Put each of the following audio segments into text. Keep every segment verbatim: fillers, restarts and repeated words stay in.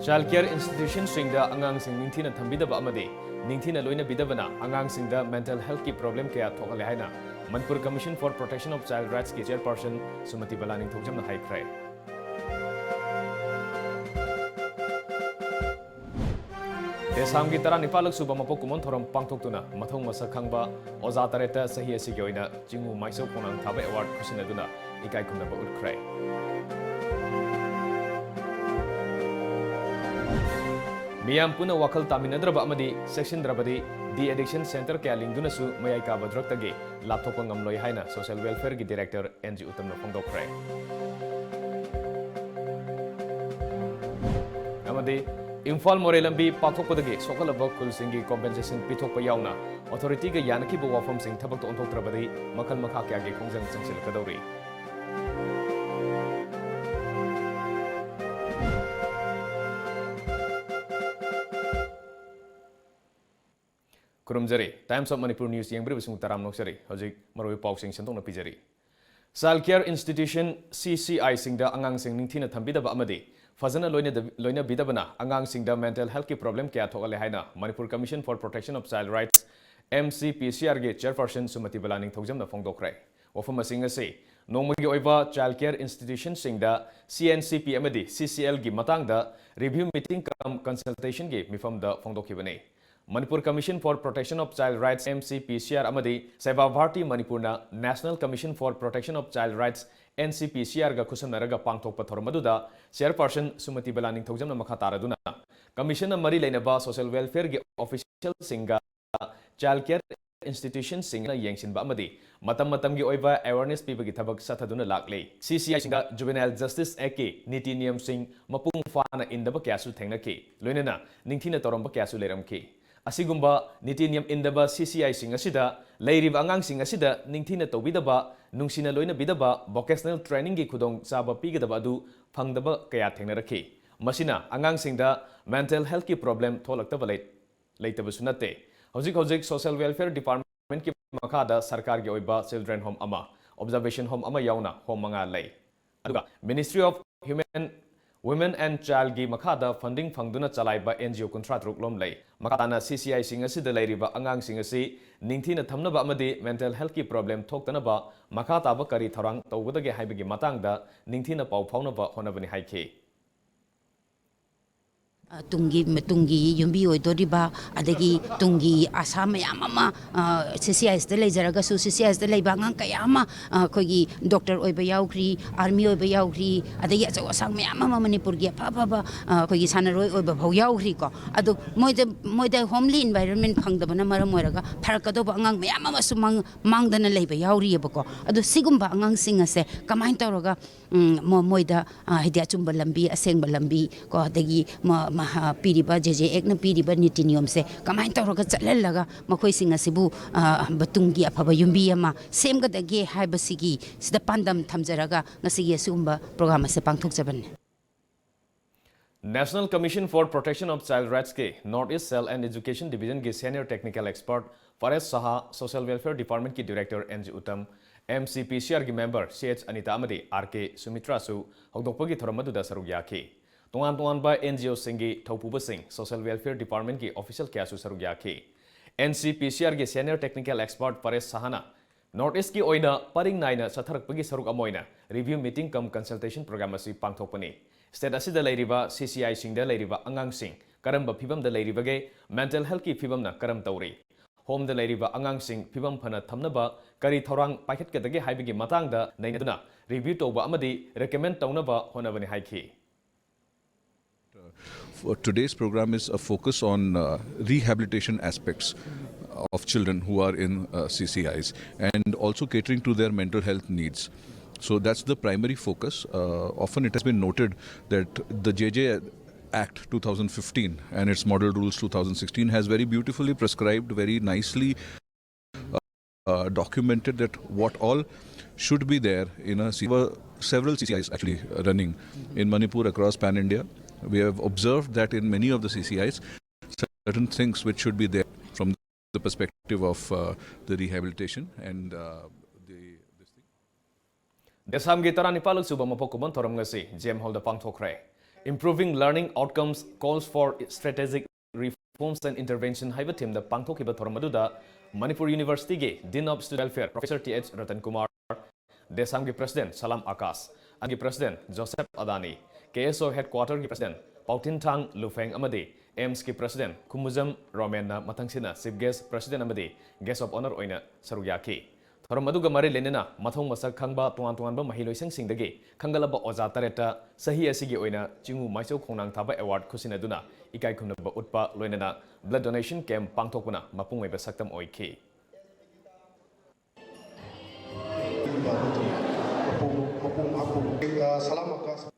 Child care institutionꯁꯤꯡꯗ ꯑꯉꯥꯡꯁꯤꯡ ꯅꯤꯡꯊꯤꯅ ꯊꯝꯕꯤꯗꯕ ꯑꯃꯗꯤ ꯅꯤꯡꯊꯤꯅ ꯂꯣꯏꯅꯕꯤꯗꯕꯅ ꯑꯉꯥꯡꯁꯤꯡꯗ mental healthꯀꯤ problem ꯀꯌꯥ ꯊꯣꯛꯍꯜꯂꯦ ꯍꯥꯏꯅ Manipur Commission for Protection of Child Rightsꯀꯤ chairperson ꯁꯨꯃꯇꯤ ꯕꯂꯥ ꯅꯤꯡꯊꯧꯖꯝꯅ ꯍꯥꯏꯈ꯭ꯔꯦ꯫ ꯗꯦꯁꯥꯝꯒꯤ ꯇꯔꯥꯅꯤꯄꯥꯜꯂꯛ ꯁꯨꯕ ꯃꯄꯣꯛ ꯀꯨꯝꯑꯣꯟ ꯊꯧꯔꯝ ꯄꯥꯡꯊꯣꯛꯇꯨꯅ ꯃꯊꯧ ꯃꯁꯛ ꯈꯪꯕ ꯑꯣꯖꯥ ꯇꯔꯦꯠꯇ ꯆꯍꯤ ꯑꯁꯤꯒꯤ ꯑꯣꯏꯅ ꯆꯤꯡꯉꯨ ꯃꯥꯏꯁꯧ ꯈꯣꯡꯅꯥꯡ ꯊꯥꯕ award ꯈꯨꯠꯁꯤꯟꯅꯗꯨꯅ ꯏꯀꯥꯏ ꯈꯨꯝꯅꯕ ꯎꯠꯈ꯭ꯔꯦ꯫ ꯃꯤꯌꯥꯝ ꯄꯨꯟꯅ ꯋꯥꯈꯜ ꯇꯥꯃꯤꯟꯅꯗ꯭ꯔꯕ ꯑꯃꯗꯤ ꯆꯦꯛꯁꯤꯟꯗ꯭ꯔꯕꯗꯤ de-addiction centre ꯀꯌꯥ ꯂꯤꯡꯗꯨꯅꯁꯨ ꯃꯌꯥꯏ ꯀꯥꯕ drugꯇꯒꯤ ꯂꯥꯞꯊꯣꯛꯄ ꯉꯝꯂꯣꯏ ꯍꯥꯏꯅ social welfareꯒꯤ director ꯑꯦꯟ ꯖꯤ ꯎꯇꯝꯅ ꯐꯣꯡꯗꯣꯛꯈ꯭ꯔꯦ꯫ ꯑꯃꯗꯤ ꯏꯝꯐꯥꯜ ꯃꯣꯔꯦ ꯂꯝꯕꯤ ꯄꯥꯛꯊꯣꯛꯄꯗꯒꯤ ꯁꯣꯛꯍꯜꯂꯕ ꯈꯨꯜꯁꯤꯡꯒꯤ compensation ꯄꯤꯊꯣꯛꯄ ꯌꯥꯎꯅ authorityꯒ ꯌꯥꯅꯈꯤꯕ ꯋꯥꯐꯝꯁꯤꯡ ꯊꯕꯛꯇ ꯑꯣꯟꯊꯣꯛꯇ꯭ꯔꯕꯗꯤ ꯃꯈꯜ ꯃꯈꯥ ꯀꯌꯥꯒꯤ ꯈꯣꯡꯖꯪ ꯆꯪꯁꯤꯜꯂꯛꯀꯗꯧꯔꯤ꯫ ꯈꯨꯔꯨꯝꯖꯔꯤ꯫ Times of Manipur News ꯌꯦꯡꯕꯤꯔꯤꯕꯁꯤꯡꯕꯨ ꯇꯔꯥꯝꯅ ꯑꯣꯛꯆꯔꯤ꯫ ꯍꯧꯖꯤꯛ ꯃꯔꯨꯑꯣꯏꯕ ꯄꯥꯎꯁꯤꯡ ꯁꯟꯗꯣꯛꯅ ꯄꯤꯖꯔꯤ꯫ Child care institution, C C Iꯁꯤꯡꯗ ꯑꯉꯥꯡꯁꯤꯡ ꯅꯤꯡꯊꯤꯅ ꯊꯝꯕꯤꯗꯕ ꯑꯃꯗꯤ ꯐꯖꯅ ꯂꯣꯏꯅꯗ-, ꯂꯣꯏꯅꯕꯤꯗꯕꯅ ꯑꯉꯥꯡꯁꯤꯡꯗ mental healthꯀꯤ problem ꯀꯌꯥ ꯊꯣꯛꯍꯜꯂꯦ ꯍꯥꯏꯅ Manipur Commission for Protection of Child Rights, M C P C Rꯒꯤ chairperson ꯁꯨꯃꯇꯤ ꯕꯂꯥ ꯅꯤꯡꯊꯧꯖꯝꯅ ꯐꯣꯡꯗꯣꯛꯈ꯭ꯔꯦ꯫ ꯋꯥꯐꯝꯁꯤꯡ ꯑꯁꯤ ꯅꯣꯡꯃꯒꯤ ꯑꯣꯏꯕ child care institutionꯁꯤꯡꯗ C N C P ꯑꯃꯗꯤ C C Lꯒꯤ ꯃꯇꯥꯡꯗ review meeting cum consultationꯒꯤ ꯃꯤꯐꯝꯗ ꯐꯣꯡꯗꯣꯛꯈꯤꯕꯅꯤ꯫ Manipur Commission for Protection of Child Rights, M C P C R ꯑꯃꯗꯤ Seva Bharati Manipurꯅ National Commission for Protection of Child Rights, N C P C Rꯒ ꯈꯨꯠꯁꯝꯅꯔꯒ ꯄꯥꯡꯊꯣꯛꯄ ꯊꯧꯔꯝ ꯑꯗꯨꯗ chairperson ꯁꯨꯃꯇꯤ ꯕꯂꯥ ꯅꯤꯡꯊꯧꯖꯝꯅ ꯃꯈꯥ ꯇꯥꯔꯗꯨꯅ commissionꯅ ꯃꯔꯤ ꯂꯩꯅꯕ social welfareꯒꯤ officialꯁꯤꯡꯒ child care institutionꯁꯤꯡꯅ ꯌꯦꯡꯁꯤꯟꯕ ꯑꯃꯗꯤ ꯃꯇꯝ ꯃꯇꯝꯒꯤ ꯑꯣꯏꯕ awareness ꯄꯤꯕꯒꯤ ꯊꯕꯛ ꯆꯠꯊꯗꯨꯅ ꯂꯥꯛꯂꯤ꯫ C C Iꯁꯤꯡꯗ Juvenile Justice Actꯀꯤ ꯅꯤꯇꯤ ꯅꯤꯌꯝꯁꯤꯡ ꯃꯄꯨꯡ ꯐꯥꯅ ꯏꯟꯗꯕ ꯀꯌꯥꯁꯨ ꯊꯦꯡꯅꯈꯤ, ꯂꯣꯏꯅꯅ ꯅꯤꯡꯊꯤꯅ ꯇꯧꯔꯝꯕ ꯀꯌꯥꯁꯨ ꯂꯩꯔꯝꯈꯤ꯫ ꯑꯁꯤꯒꯨꯝꯕ ꯅꯤꯇꯤ ꯅꯤꯌꯝ ꯏꯟꯗꯕ C C Iꯁꯤꯡ ꯑꯁꯤꯗ ꯂꯩꯔꯤꯕ ꯑꯉꯥꯡꯁꯤꯡ ꯑꯁꯤꯗ ꯅꯤꯡꯊꯤꯅ ꯇꯧꯕꯤꯗꯕ, ꯅꯨꯡꯁꯤꯅ ꯂꯣꯏꯅꯕꯤꯗꯕ, vocational trainingꯒꯤ ꯈꯨꯗꯣꯡꯆꯥꯕ ꯄꯤꯒꯗꯕ ꯑꯗꯨ ꯐꯪꯗꯕ ꯀꯌꯥ ꯊꯦꯡꯅꯔꯛꯈꯤ꯫ ꯃꯁꯤꯅ ꯑꯉꯥꯡꯁꯤꯡꯗ mental healthꯀꯤ problem ꯊꯣꯛꯂꯛꯇꯕ ꯂꯩ-, ꯂꯩꯇꯕꯁꯨ ꯅꯠꯇꯦ꯫ ꯍꯧꯖꯤꯛ ꯍꯧꯖꯤꯛ social welfare departmentꯀꯤ ꯃꯈꯥꯗ ꯁꯔꯀꯥꯔꯒꯤ ꯑꯣꯏꯕ children home ꯑꯃ, observation home ꯑꯃ ꯌꯥꯎꯅ home ꯃꯉꯥ ꯂꯩ꯫ ꯑꯗꯨꯒ Ministry of Human Women and Childꯒꯤ ꯃꯈꯥꯗ funding ꯐꯪꯗꯨꯅ ꯆꯂꯥꯏꯕ N G O ꯀꯨꯟꯊ꯭ꯔꯥ ꯇꯔꯨꯛ ꯂꯣꯝ ꯂꯩ꯫ ꯃꯈꯥ ꯇꯥꯅ C C Iꯁꯤꯡ ꯑꯁꯤꯗ ꯂꯩꯔꯤꯕ ꯑꯉꯥꯡꯁꯤꯡ ꯑꯁꯤ ꯅꯤꯡꯊꯤꯅ ꯊꯝꯅꯕ ꯑꯃꯗꯤ mental healthꯀꯤ problem ꯊꯣꯛꯇꯅꯕ ꯃꯈꯥ ꯇꯥꯕ ꯀꯔꯤ ꯊꯧꯔꯥꯡ ꯇꯧꯒꯗꯒꯦ ꯍꯥꯏꯕꯒꯤ ꯃꯇꯥꯡꯗ ꯅꯤꯡꯊꯤꯅ ꯄꯥꯎ ꯐꯥꯎꯅꯕ ꯍꯣꯠꯅꯕꯅꯤ ꯍꯥꯏꯈꯤ꯫ ꯑ, ꯇꯨꯡꯒꯤ, ꯇꯨꯡꯒꯤ ꯌꯨꯝꯕꯤ ꯑꯣꯏꯗꯣꯔꯤꯕ, ꯑꯗꯒꯤ ꯇꯨꯡꯒꯤ ꯑꯥꯁꯥ ꯃꯌꯥꯝ ꯑꯃ, ꯑ, C C Isꯇ ꯂꯩꯖꯔꯒꯁꯨ, C C Isꯇ ꯂꯩꯕ ꯑꯉꯥꯡ ꯀꯌꯥ ꯑꯃ, ꯑ, ꯑꯩꯈꯣꯏꯒꯤ doctor ꯑꯣꯏꯕ ꯌꯥꯎꯈ꯭ꯔꯤ, army ꯑꯣꯏꯕ ꯌꯥꯎꯈ꯭ꯔꯤ, ꯑꯗꯒꯤ ꯑꯆꯧ ꯑꯁꯥꯡ ꯃꯌꯥꯝ ꯑꯃ ꯃꯅꯤꯄꯨꯔꯒꯤ ꯑꯐ ꯑꯐꯕ, ꯑ, ꯑꯩꯈꯣꯏꯒꯤ ꯁꯥꯟꯅꯔꯣꯏ ꯑꯣꯏꯕ ꯐꯥꯎ ꯌꯥꯎꯈ꯭ꯔꯤꯀꯣ꯫ ꯑꯗꯣ ꯃꯣꯏꯗ, ꯃꯣꯏꯗ homely environment ꯐꯪꯗꯕꯅ ꯃꯔꯝ ꯑꯣꯏꯔꯒ ꯐꯔꯛꯀꯗꯧꯕ ꯑꯉꯥꯡ ꯃꯌꯥꯝ ꯑꯃꯁꯨ ꯃꯥꯡ-, ꯃꯥꯡꯗꯅ ꯂꯩꯕ ꯌꯥꯎꯔꯤꯑꯕꯀꯣ꯫ ꯑꯗꯣ ꯁꯤꯒꯨꯝꯕ ꯑꯉꯥꯡꯁꯤꯡ ꯑꯁꯦ ꯀꯃꯥꯏꯅ ꯇꯧꯔꯒ ꯎꯝ, ꯃꯣ-, ꯃꯣꯏꯗ, ꯑ, ꯍꯥꯏꯗꯤ ꯑꯆꯨꯝꯕ ꯂꯝꯕꯤ, ꯑꯁꯦꯡꯕ ꯂꯝꯕꯤ ꯀꯣ, ꯑꯗꯒꯤ ꯃ-, ꯃꯍꯥ-, ꯄꯤꯔꯤꯕ J J Actꯅ ꯄꯤꯔꯤꯕ ꯅꯤꯇꯤ ꯅꯤꯌꯣꯝꯁꯦ ꯀꯃꯥꯏꯅ ꯇꯧꯔꯒ ꯆꯠꯍꯜꯂꯒ ꯃꯈꯣꯏꯁꯤꯡ ꯑꯁꯤꯕꯨ, ꯑ, ꯇꯨꯡꯒꯤ ꯑꯐꯕ ꯌꯨꯝꯕꯤ ꯑꯃ ꯁꯦꯝꯒꯗꯒꯦ ꯍꯥꯏꯕꯁꯤꯒꯤ ꯁꯤꯗ ꯄꯥꯟꯗꯝ ꯊꯝꯖꯔꯒ ꯉꯁꯤꯒꯤ ꯑꯁꯤꯒꯨꯝꯕ program ꯑꯁꯦ ꯄꯥꯡꯊꯣꯛꯆꯕꯅꯤ꯫ National Commission for Protection of Child Rightsꯀꯤ North East Cell and Education Divisionꯒꯤ Senior Technical Expert Pervez Shah, Social Welfare Departmentꯀꯤ Director N G Uttam, M C P C Rꯒꯤ member C H Anita ꯑꯃꯗꯤ R K ꯁꯨꯃꯤꯇ꯭ꯔꯥꯁꯨ ꯍꯧꯗꯣꯛꯄꯒꯤ ꯊꯧꯔꯝ ꯑꯗꯨꯗ ꯁꯔꯨꯛ ꯌꯥꯈꯤ꯫ ꯇꯣꯉꯥꯟ ꯇꯣꯉꯥꯟꯕ N G Oꯁꯤꯡꯒꯤ ꯊꯧꯄꯨꯕꯁꯤꯡ, Social Welfare Departmentꯀꯤ official ꯀꯌꯥꯁꯨ ꯁꯔꯨꯛ ꯌꯥꯈꯤ꯫ N C P C Rꯒꯤ Senior Technical Expert ꯄꯔꯦꯁ ꯁꯍꯥꯅ North Eastꯀꯤ ꯑꯣꯏꯅ ꯄꯔꯤꯡ ꯅꯥꯏꯅ ꯆꯠꯊꯔꯛꯄꯒꯤ ꯁꯔꯨꯛ ꯑꯃ ꯑꯣꯏꯅ review meeting cum consultation program ꯑꯁꯤ ꯄꯥꯡꯊꯣꯛꯄꯅꯤ꯫ State ꯑꯁꯤꯗ ꯂꯩꯔꯤꯕ C C Iꯁꯤꯡꯗ ꯂꯩꯔꯤꯕ ꯑꯉꯥꯡꯁꯤꯡ ꯀꯔꯝꯕ ꯐꯤꯕꯝꯗ ꯂꯩꯔꯤꯕꯒꯦ, mental healthꯀꯤ ꯐꯤꯕꯝꯅ ꯀꯔꯝ ꯇꯧꯔꯤ, homeꯗ ꯂꯩꯔꯤꯕ ꯑꯉꯥꯡꯁꯤꯡ ꯐꯤꯕꯝ ꯐꯅ ꯊꯝꯅꯕ ꯀꯔꯤ ꯊꯧꯔꯥꯡ ꯄꯥꯏꯈꯠꯀꯗꯒꯦ ꯍꯥꯏꯕꯒꯤ ꯃꯇꯥꯡꯗ ꯅꯩꯅꯗꯨꯅ review ꯇꯧꯕ ꯑꯃꯗꯤ recommend ꯇꯧꯅꯕ ꯍꯣꯠꯅꯕꯅꯤ ꯍꯥꯏꯈꯤ꯫ For today's program is a focus on uh, rehabilitation aspects of children who are in uh, C C Is and also catering to their mental health needs. So that's the primary focus. Uh, often it has been noted that the J J Act two thousand fifteen and its model rules two thousand sixteen has very beautifully prescribed, very nicely uh, documented that what all should be there in a C- were several C C Is actually running in Manipur across pan India. We have observed that in many of the C C Is, certain things which should be there from the perspective of uh, the rehabilitation and uh, the this thing. ꯗꯦꯁꯥꯝꯒꯤ ꯇꯔꯥꯅꯤꯄꯥꯜ ꯁꯨꯕ ꯃꯄꯣꯛ ꯀꯨꯝꯑꯣꯟ ꯊꯧꯔꯝ ꯉꯁꯤ J M Hallꯗ ꯄꯥꯡꯊꯣꯛꯈ꯭ꯔꯦ꯫ Improving Learning Outcomes Calls for Strategic Reforms and Intervention ꯍꯥꯏꯕ theme ꯗ ꯄꯥꯡꯊꯣꯛꯈꯤꯕ ꯊꯧꯔꯝ ꯑꯗꯨꯗ ꯃꯅꯤꯄꯨꯔ University ꯒꯤ Dean of Student Welfare Professor T H Ratan Kumar, ꯗꯦꯁꯥꯝꯒꯤ President ꯁꯂꯥꯝ ꯑꯀꯥꯁ, ꯑꯟꯒꯤ President ꯖꯣꯁꯦꯐ ꯑꯗꯥꯅꯤ, ꯀꯦ ꯑꯦꯁ ꯑꯣ Headquarter ꯒꯤ President ꯄꯥꯎꯊꯤꯟꯊꯥꯡ ꯂꯨꯐꯦꯡ ꯑꯃꯗꯤ ꯑꯦꯝꯁꯀꯤ President ꯈꯨꯃꯨꯖꯝ ꯔꯣꯃꯦꯟꯅ ꯃꯊꯪꯁꯤꯠꯅ Chief Guest, President ꯑꯃꯗꯤ Guest of Honour ꯑꯣꯏꯅ ꯁꯔꯨꯛ ꯌꯥꯈꯤ꯫ ꯊꯧꯔꯝ ꯑꯗꯨꯒ ꯃꯔꯤ ꯂꯩꯅꯅ ꯃꯊꯧ ꯃꯁꯛ ꯈꯪꯕ ꯇꯣꯉꯥꯟ ꯇꯣꯉꯥꯟꯕ ꯃꯍꯩꯂꯣꯏꯁꯪꯁꯤꯡꯗꯒꯤ ꯈꯟꯒꯠꯂꯕ ꯑꯣꯖꯥ ꯇꯔꯦꯠꯇ ꯆꯍꯤ ꯑꯁꯤꯒꯤ ꯑꯣꯏꯅ ꯆꯤꯡꯉꯨ ꯃꯥꯏꯆꯧ ꯈꯣꯡꯅꯥꯡ ꯊꯥꯕ award ꯈꯨꯠꯁꯤꯟꯅꯗꯨꯅ ꯏꯀꯥꯏ ꯈꯨꯝꯅꯕ ꯎꯠꯄ ꯂꯣꯏꯅꯅ blood donation camp ꯄꯥꯡꯊꯣꯛꯄꯅ ꯃꯄꯨꯡ ꯑꯣꯏꯕ ꯁꯛꯇꯝ ꯑꯣꯏꯈꯤ꯫ ꯁꯂꯥꯝ ꯑꯀꯥꯁ꯫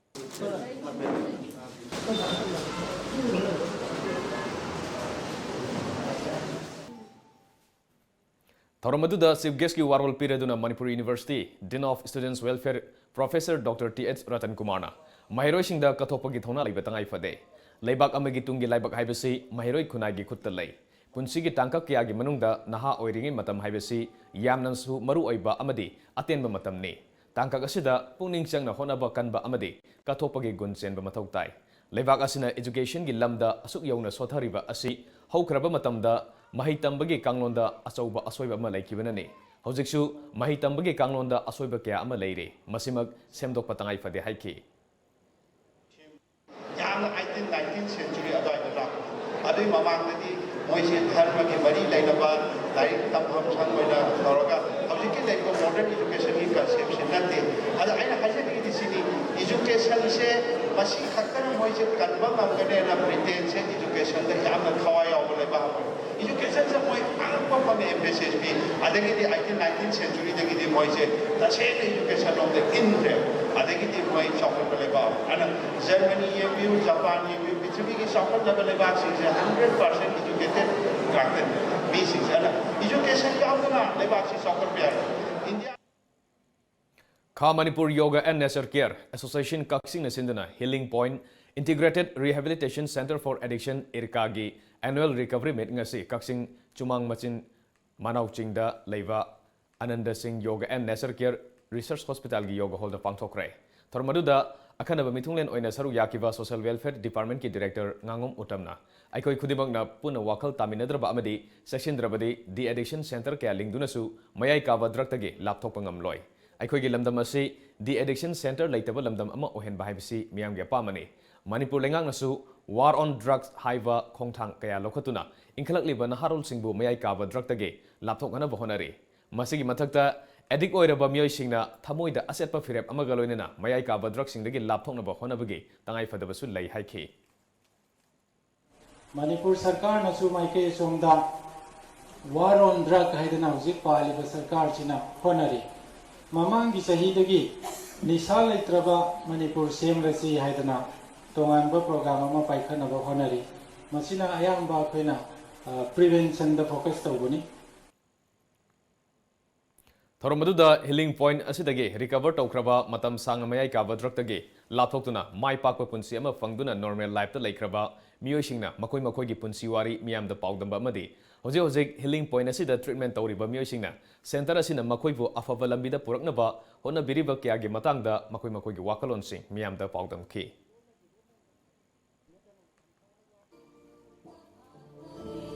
ꯊꯧꯔꯝ ꯑꯗꯨꯗ Chief Guest ꯀꯤ ꯋꯥꯔꯣꯜ ꯄꯤꯔꯗꯨꯅ Manipur University Dean of Students Welfare Professor doctor T H Ratan ꯀꯨꯃꯥꯔꯅ ꯃꯍꯩꯔꯣꯏꯁꯤꯡꯗ ꯀꯠꯊꯣꯛꯄꯒꯤ ꯊꯧꯅꯥ ꯂꯩꯕ ꯇꯉꯥꯏ ꯐꯗꯦ꯫ ꯂꯩꯕꯥꯛ ꯑꯃꯒꯤ ꯇꯨꯡꯒꯤ ꯂꯥꯏꯕꯛ ꯍꯥꯏꯕꯁꯤ ꯃꯍꯩꯔꯣꯏ ꯈꯨꯟꯅꯥꯏꯒꯤ ꯈꯨꯠꯇ ꯂꯩ꯫ ꯄꯨꯟꯁꯤꯒꯤ ꯇꯥꯡꯀꯛ ꯀꯌꯥꯒꯤ ꯃꯅꯨꯡꯗ ꯅꯍꯥ ꯑꯣꯏꯔꯤꯉꯩ ꯃꯇꯝ ꯍꯥꯏꯕꯁꯤ ꯌꯥꯝꯅꯁꯨ ꯃꯔꯨ ꯑꯣꯏꯕ ꯑꯃꯗꯤ ꯑꯇꯦꯟꯕ ꯃꯇꯝꯅꯤ꯫ ꯇꯥꯡꯀꯛ ꯑꯁꯤꯗ ꯄꯨꯛꯅꯤꯡ ꯆꯪꯅ ꯍꯣꯠꯅꯕ ꯀꯟꯕ ꯑꯃꯗꯤ ꯀꯠꯊꯣꯛꯄꯒꯤ ꯒꯨꯟ ꯆꯦꯟꯕ ꯃꯊꯧ ꯇꯥꯏ꯫ ꯂꯩꯕꯥꯛ ꯑꯁꯤꯅ education ꯒꯤ ꯂꯝꯗ ꯑꯁꯨꯛ ꯌꯧꯅ ꯁꯣꯊꯔꯤꯕ ꯑꯁꯤ ꯍꯧꯈ꯭ꯔꯕ ꯃꯇꯝꯗ ꯃꯍꯩ ꯇꯝꯕꯒꯤ ꯀꯥꯡꯂꯣꯟꯗ ꯑꯆꯧꯕ ꯑꯁꯣꯏꯕ ꯑꯃ ꯂꯩꯈꯤꯕꯅꯅꯤ꯫ ꯍꯧꯖꯤꯛꯁꯨ ꯃꯍꯩ ꯇꯝꯕꯒꯤ ꯀꯥꯡꯂꯣꯟꯗ ꯑꯁꯣꯏꯕ ꯀꯌꯥ ꯑꯃ ꯂꯩꯔꯤ, ꯃꯁꯤꯃꯛ ꯁꯦꯝꯗꯣꯛꯄ ꯇꯉꯥꯏ ꯐꯗꯦ ꯍꯥꯏꯈꯤ꯫ ꯌꯥꯝꯅ eighteen, nineteenth century ꯑꯗꯨꯋꯥꯏꯗ ꯂꯥꯛꯄ꯫ ꯑꯗꯨꯒꯤ ꯃꯃꯥꯡꯗꯗꯤ ꯃꯣꯏꯁꯦ ꯙꯔꯃꯒꯤ ꯃꯔꯤ ꯂꯩꯅꯕ ꯂꯥꯏꯔꯤꯛ ꯇꯝꯐꯝ ꯁꯪ ꯑꯣꯏꯅ ꯇꯧꯔꯒ ꯍꯧꯖꯤꯛꯀꯤ ꯂꯩꯔꯤꯕ modern education ꯒꯤ concept ꯁꯦ ꯅꯠꯇꯦ꯫ ꯑꯗ ꯑꯩꯅ ꯍꯥꯏꯖꯅꯤꯡꯉꯤꯗꯤ ꯁꯤꯅꯤ, education ꯁꯦ ꯃꯁꯤ ꯈꯛꯇꯅ ꯃꯣꯏꯁꯦ ꯀꯟꯕ ꯉꯝꯒꯅꯦꯅ Britain ꯁꯦ education ꯗ ꯌꯥꯝꯅ ꯊꯋꯥꯏ ꯌꯥꯎꯕ ꯂꯩꯕꯥꯛ ꯑꯃ ꯑꯣꯏ꯫ Education ꯁꯦ ꯃꯣꯏ ꯑꯉꯛꯄ ꯐꯪꯉꯦ, emphasis ꯄꯤ꯫ ꯑꯗꯒꯤꯗꯤ eighteen, nineteenth century ꯗꯒꯤꯗꯤ ꯃꯣꯏꯁꯦ ꯇꯁꯦꯡꯅ education ꯂꯣꯝꯗ ꯏꯟꯈ꯭ꯔꯦ꯫ ꯑꯗꯒꯤꯗꯤ ꯃꯣꯏ ꯆꯥꯎꯈꯠꯄ ꯂꯩꯕꯥꯛ ꯑꯃ꯫ ꯑꯗꯨꯅ Germany ꯌꯦꯡꯕꯤꯌꯨ, Japan ꯌꯦꯡꯕꯤꯌꯨ, ꯄ꯭ꯔꯤꯊꯤꯕꯤꯒꯤ ꯆꯥꯎꯈꯠꯂꯕ ꯂꯩꯕꯥꯛꯁꯤꯡꯁꯦ hundred percent educated ꯉꯥꯛꯇꯅꯤ ꯃꯤꯁꯤꯡꯁꯦ꯫ ꯑꯗꯨꯅ education ꯌꯥꯎꯗꯅ ꯂꯩꯕꯥꯛꯁꯤ ꯆꯥꯎꯈꯠꯄ ꯌꯥꯔꯣꯏ꯫ India ꯈꯥ Manipur Yoga and Nature Care Association ꯀꯛꯆꯤꯡꯅ ꯁꯤꯟꯗꯨꯅ Healing Point Integrated Rehabilitation Centre for Addiction, IRCAꯒꯤ annual recovery meet ꯉꯁꯤ ꯀꯛꯆꯤꯡ ꯆꯨꯃꯥꯡ ꯃꯆꯤꯟ ꯃꯅꯥꯎ ꯆꯤꯡꯗ ꯂꯩꯕ ꯑꯅꯟꯗ ꯁꯤꯡ Yoga and Nature Care Research Hospital ꯒꯤ yoga hall ꯗ ꯄꯥꯡꯊꯣꯛꯈ꯭ꯔꯦ꯫ ꯊꯧꯔꯝ ꯑꯗꯨꯗ ꯑꯈꯟꯅꯕ ꯃꯤꯊꯨꯡꯂꯦꯟ ꯑꯣꯏꯅ ꯁꯔꯨꯛ ꯌꯥꯈꯤꯕ Social Welfare Department ꯀꯤ Director ꯉꯥꯉꯣꯝ ꯎꯇꯝꯅ ꯑꯩꯈꯣꯏ ꯈꯨꯗꯤꯡꯃꯛꯅ ꯄꯨꯟꯅ ꯋꯥꯈꯜ ꯇꯥꯃꯤꯟꯅꯗ꯭ꯔꯕ ꯑꯃꯗꯤ ꯆꯦꯛꯁꯤꯟꯗ꯭ꯔꯕꯗꯤ de-addiction center ꯀꯌꯥ ꯂꯤꯡꯗꯨꯅꯁꯨ ꯃꯌꯥꯏ ꯀꯥꯕ drug ꯇꯒꯤ ꯂꯥꯞꯊꯣꯛꯄ ꯉꯝꯂꯣꯏ꯫ ꯑꯩꯈꯣꯏꯒꯤ ꯂꯝꯗꯝ ꯑꯁꯤ de-addiction center ꯂꯩꯇꯕ ꯂꯝꯗꯝ ꯑꯃ ꯑꯣꯏꯍꯟꯕ ꯍꯥꯏꯕꯁꯤ ꯃꯤꯌꯥꯝꯒꯤ ꯑꯄꯥꯝꯕꯅꯤ꯫ ꯃꯅꯤꯄꯨꯔ ꯂꯩꯉꯥꯛꯅꯁꯨ War on Drugs ꯍꯥꯏꯕ ꯈꯣꯡꯊꯥꯡ ꯀꯌꯥ ꯂꯧꯈꯠꯇꯨꯅ ꯏꯟꯈꯠꯂꯛꯂꯤꯕ ꯅꯍꯥꯔꯣꯜꯁꯤꯡꯕꯨ ꯃꯌꯥꯏ ꯀꯥꯕ drug ꯇꯒꯤ ꯂꯥꯞꯊꯣꯛꯅꯅꯕ ꯍꯣꯠꯅꯔꯤ꯫ ꯃꯁꯤꯒꯤ ꯃꯊꯛꯇ, addict ꯑꯣꯏꯔꯕ ꯃꯤꯑꯣꯏꯁꯤꯡꯅ ꯊꯃꯣꯏꯗ ꯑꯆꯦꯠꯄ ꯐꯤꯔꯦꯞ ꯑꯃꯒ ꯂꯣꯏꯅꯅ ꯃꯌꯥꯏ ꯀꯥꯕ drug ꯁꯤꯡꯗꯒꯤ ꯂꯥꯞꯊꯣꯛꯅꯕ ꯍꯣꯠꯅꯕꯒꯤ ꯇꯉꯥꯏꯐꯗꯕꯁꯨ ꯂꯩ ꯍꯥꯏꯈꯤ꯫ ꯃꯅꯤꯄꯨꯔ ꯁꯔꯀꯥꯔꯅꯁꯨ ꯃꯥꯏꯀꯩ ꯑꯁꯣꯝꯗ War on Drug ꯍꯥꯏꯗꯅ ꯍꯧꯖꯤꯛ ꯄꯥꯜꯂꯤꯕ ꯁꯔꯀꯥꯔꯁꯤꯅ ꯍꯣꯠꯅꯔꯤ꯫ ꯃꯃꯥꯡꯒꯤ ꯆꯍꯤꯗꯒꯤ ꯅꯤꯁꯥ ꯂꯩꯇ꯭ꯔꯕ ꯃꯅꯤꯄꯨꯔ ꯁꯦꯝꯂꯁꯤ ꯍꯥꯏꯗꯅ ꯇꯣꯉꯥꯟꯕ program ꯑꯃ ꯄꯥꯏꯈꯠꯅꯕ ꯍꯣꯠꯅꯔꯤ꯫ ꯃꯁꯤꯅ ꯑꯌꯥꯝꯕ ꯑꯩꯈꯣꯏꯅ, ꯑ, prevention ꯗ focus ꯇꯧꯕꯅꯤ꯫ ꯊꯧꯔꯝ ꯑꯗꯨꯗ healing point ꯑꯁꯤꯗꯒꯤ recover ꯇꯧꯈ꯭ꯔꯕ, ꯃꯇꯝ ꯁꯥꯡꯅ ꯃꯌꯥꯏ ꯀꯥꯕ drug ꯇꯒꯤ ꯂꯥꯞꯊꯣꯛꯇꯨꯅ ꯃꯥꯏ ꯄꯥꯛꯄ ꯄꯨꯟꯁꯤ ꯑꯃ ꯐꯪꯗꯨꯅ normal life ꯇ ꯂꯩꯈ꯭ꯔꯕ ꯃꯤꯑꯣꯏꯁꯤꯡꯅ ꯃꯈꯣꯏ ꯃꯈꯣꯏꯒꯤ ꯄꯨꯟꯁꯤ ꯋꯥꯔꯤ ꯃꯤꯌꯥꯝꯗ ꯄꯥꯎꯗꯝꯕ ꯑꯃꯗꯤ ꯍꯧꯖꯤꯛ ꯍꯧꯖꯤꯛ healing point ꯑꯁꯤꯗ treatment ꯇꯧꯔꯤꯕ ꯃꯤꯑꯣꯏꯁꯤꯡꯅ center ꯑꯁꯤꯅ ꯃꯈꯣꯏꯕꯨ ꯑꯐꯕ ꯂꯝꯕꯤꯗ ꯄꯨꯔꯛꯅꯕ ꯍꯣꯠꯅꯕꯤꯔꯤꯕ ꯀꯌꯥꯒꯤ ꯃꯇꯥꯡꯗ ꯃꯈꯣꯏ ꯃꯈꯣꯏꯒꯤ ꯋꯥꯈꯜꯂꯣꯟꯁꯤꯡ ꯃꯤꯌꯥꯝꯗ ꯄꯥꯎꯗꯝꯈꯤ꯫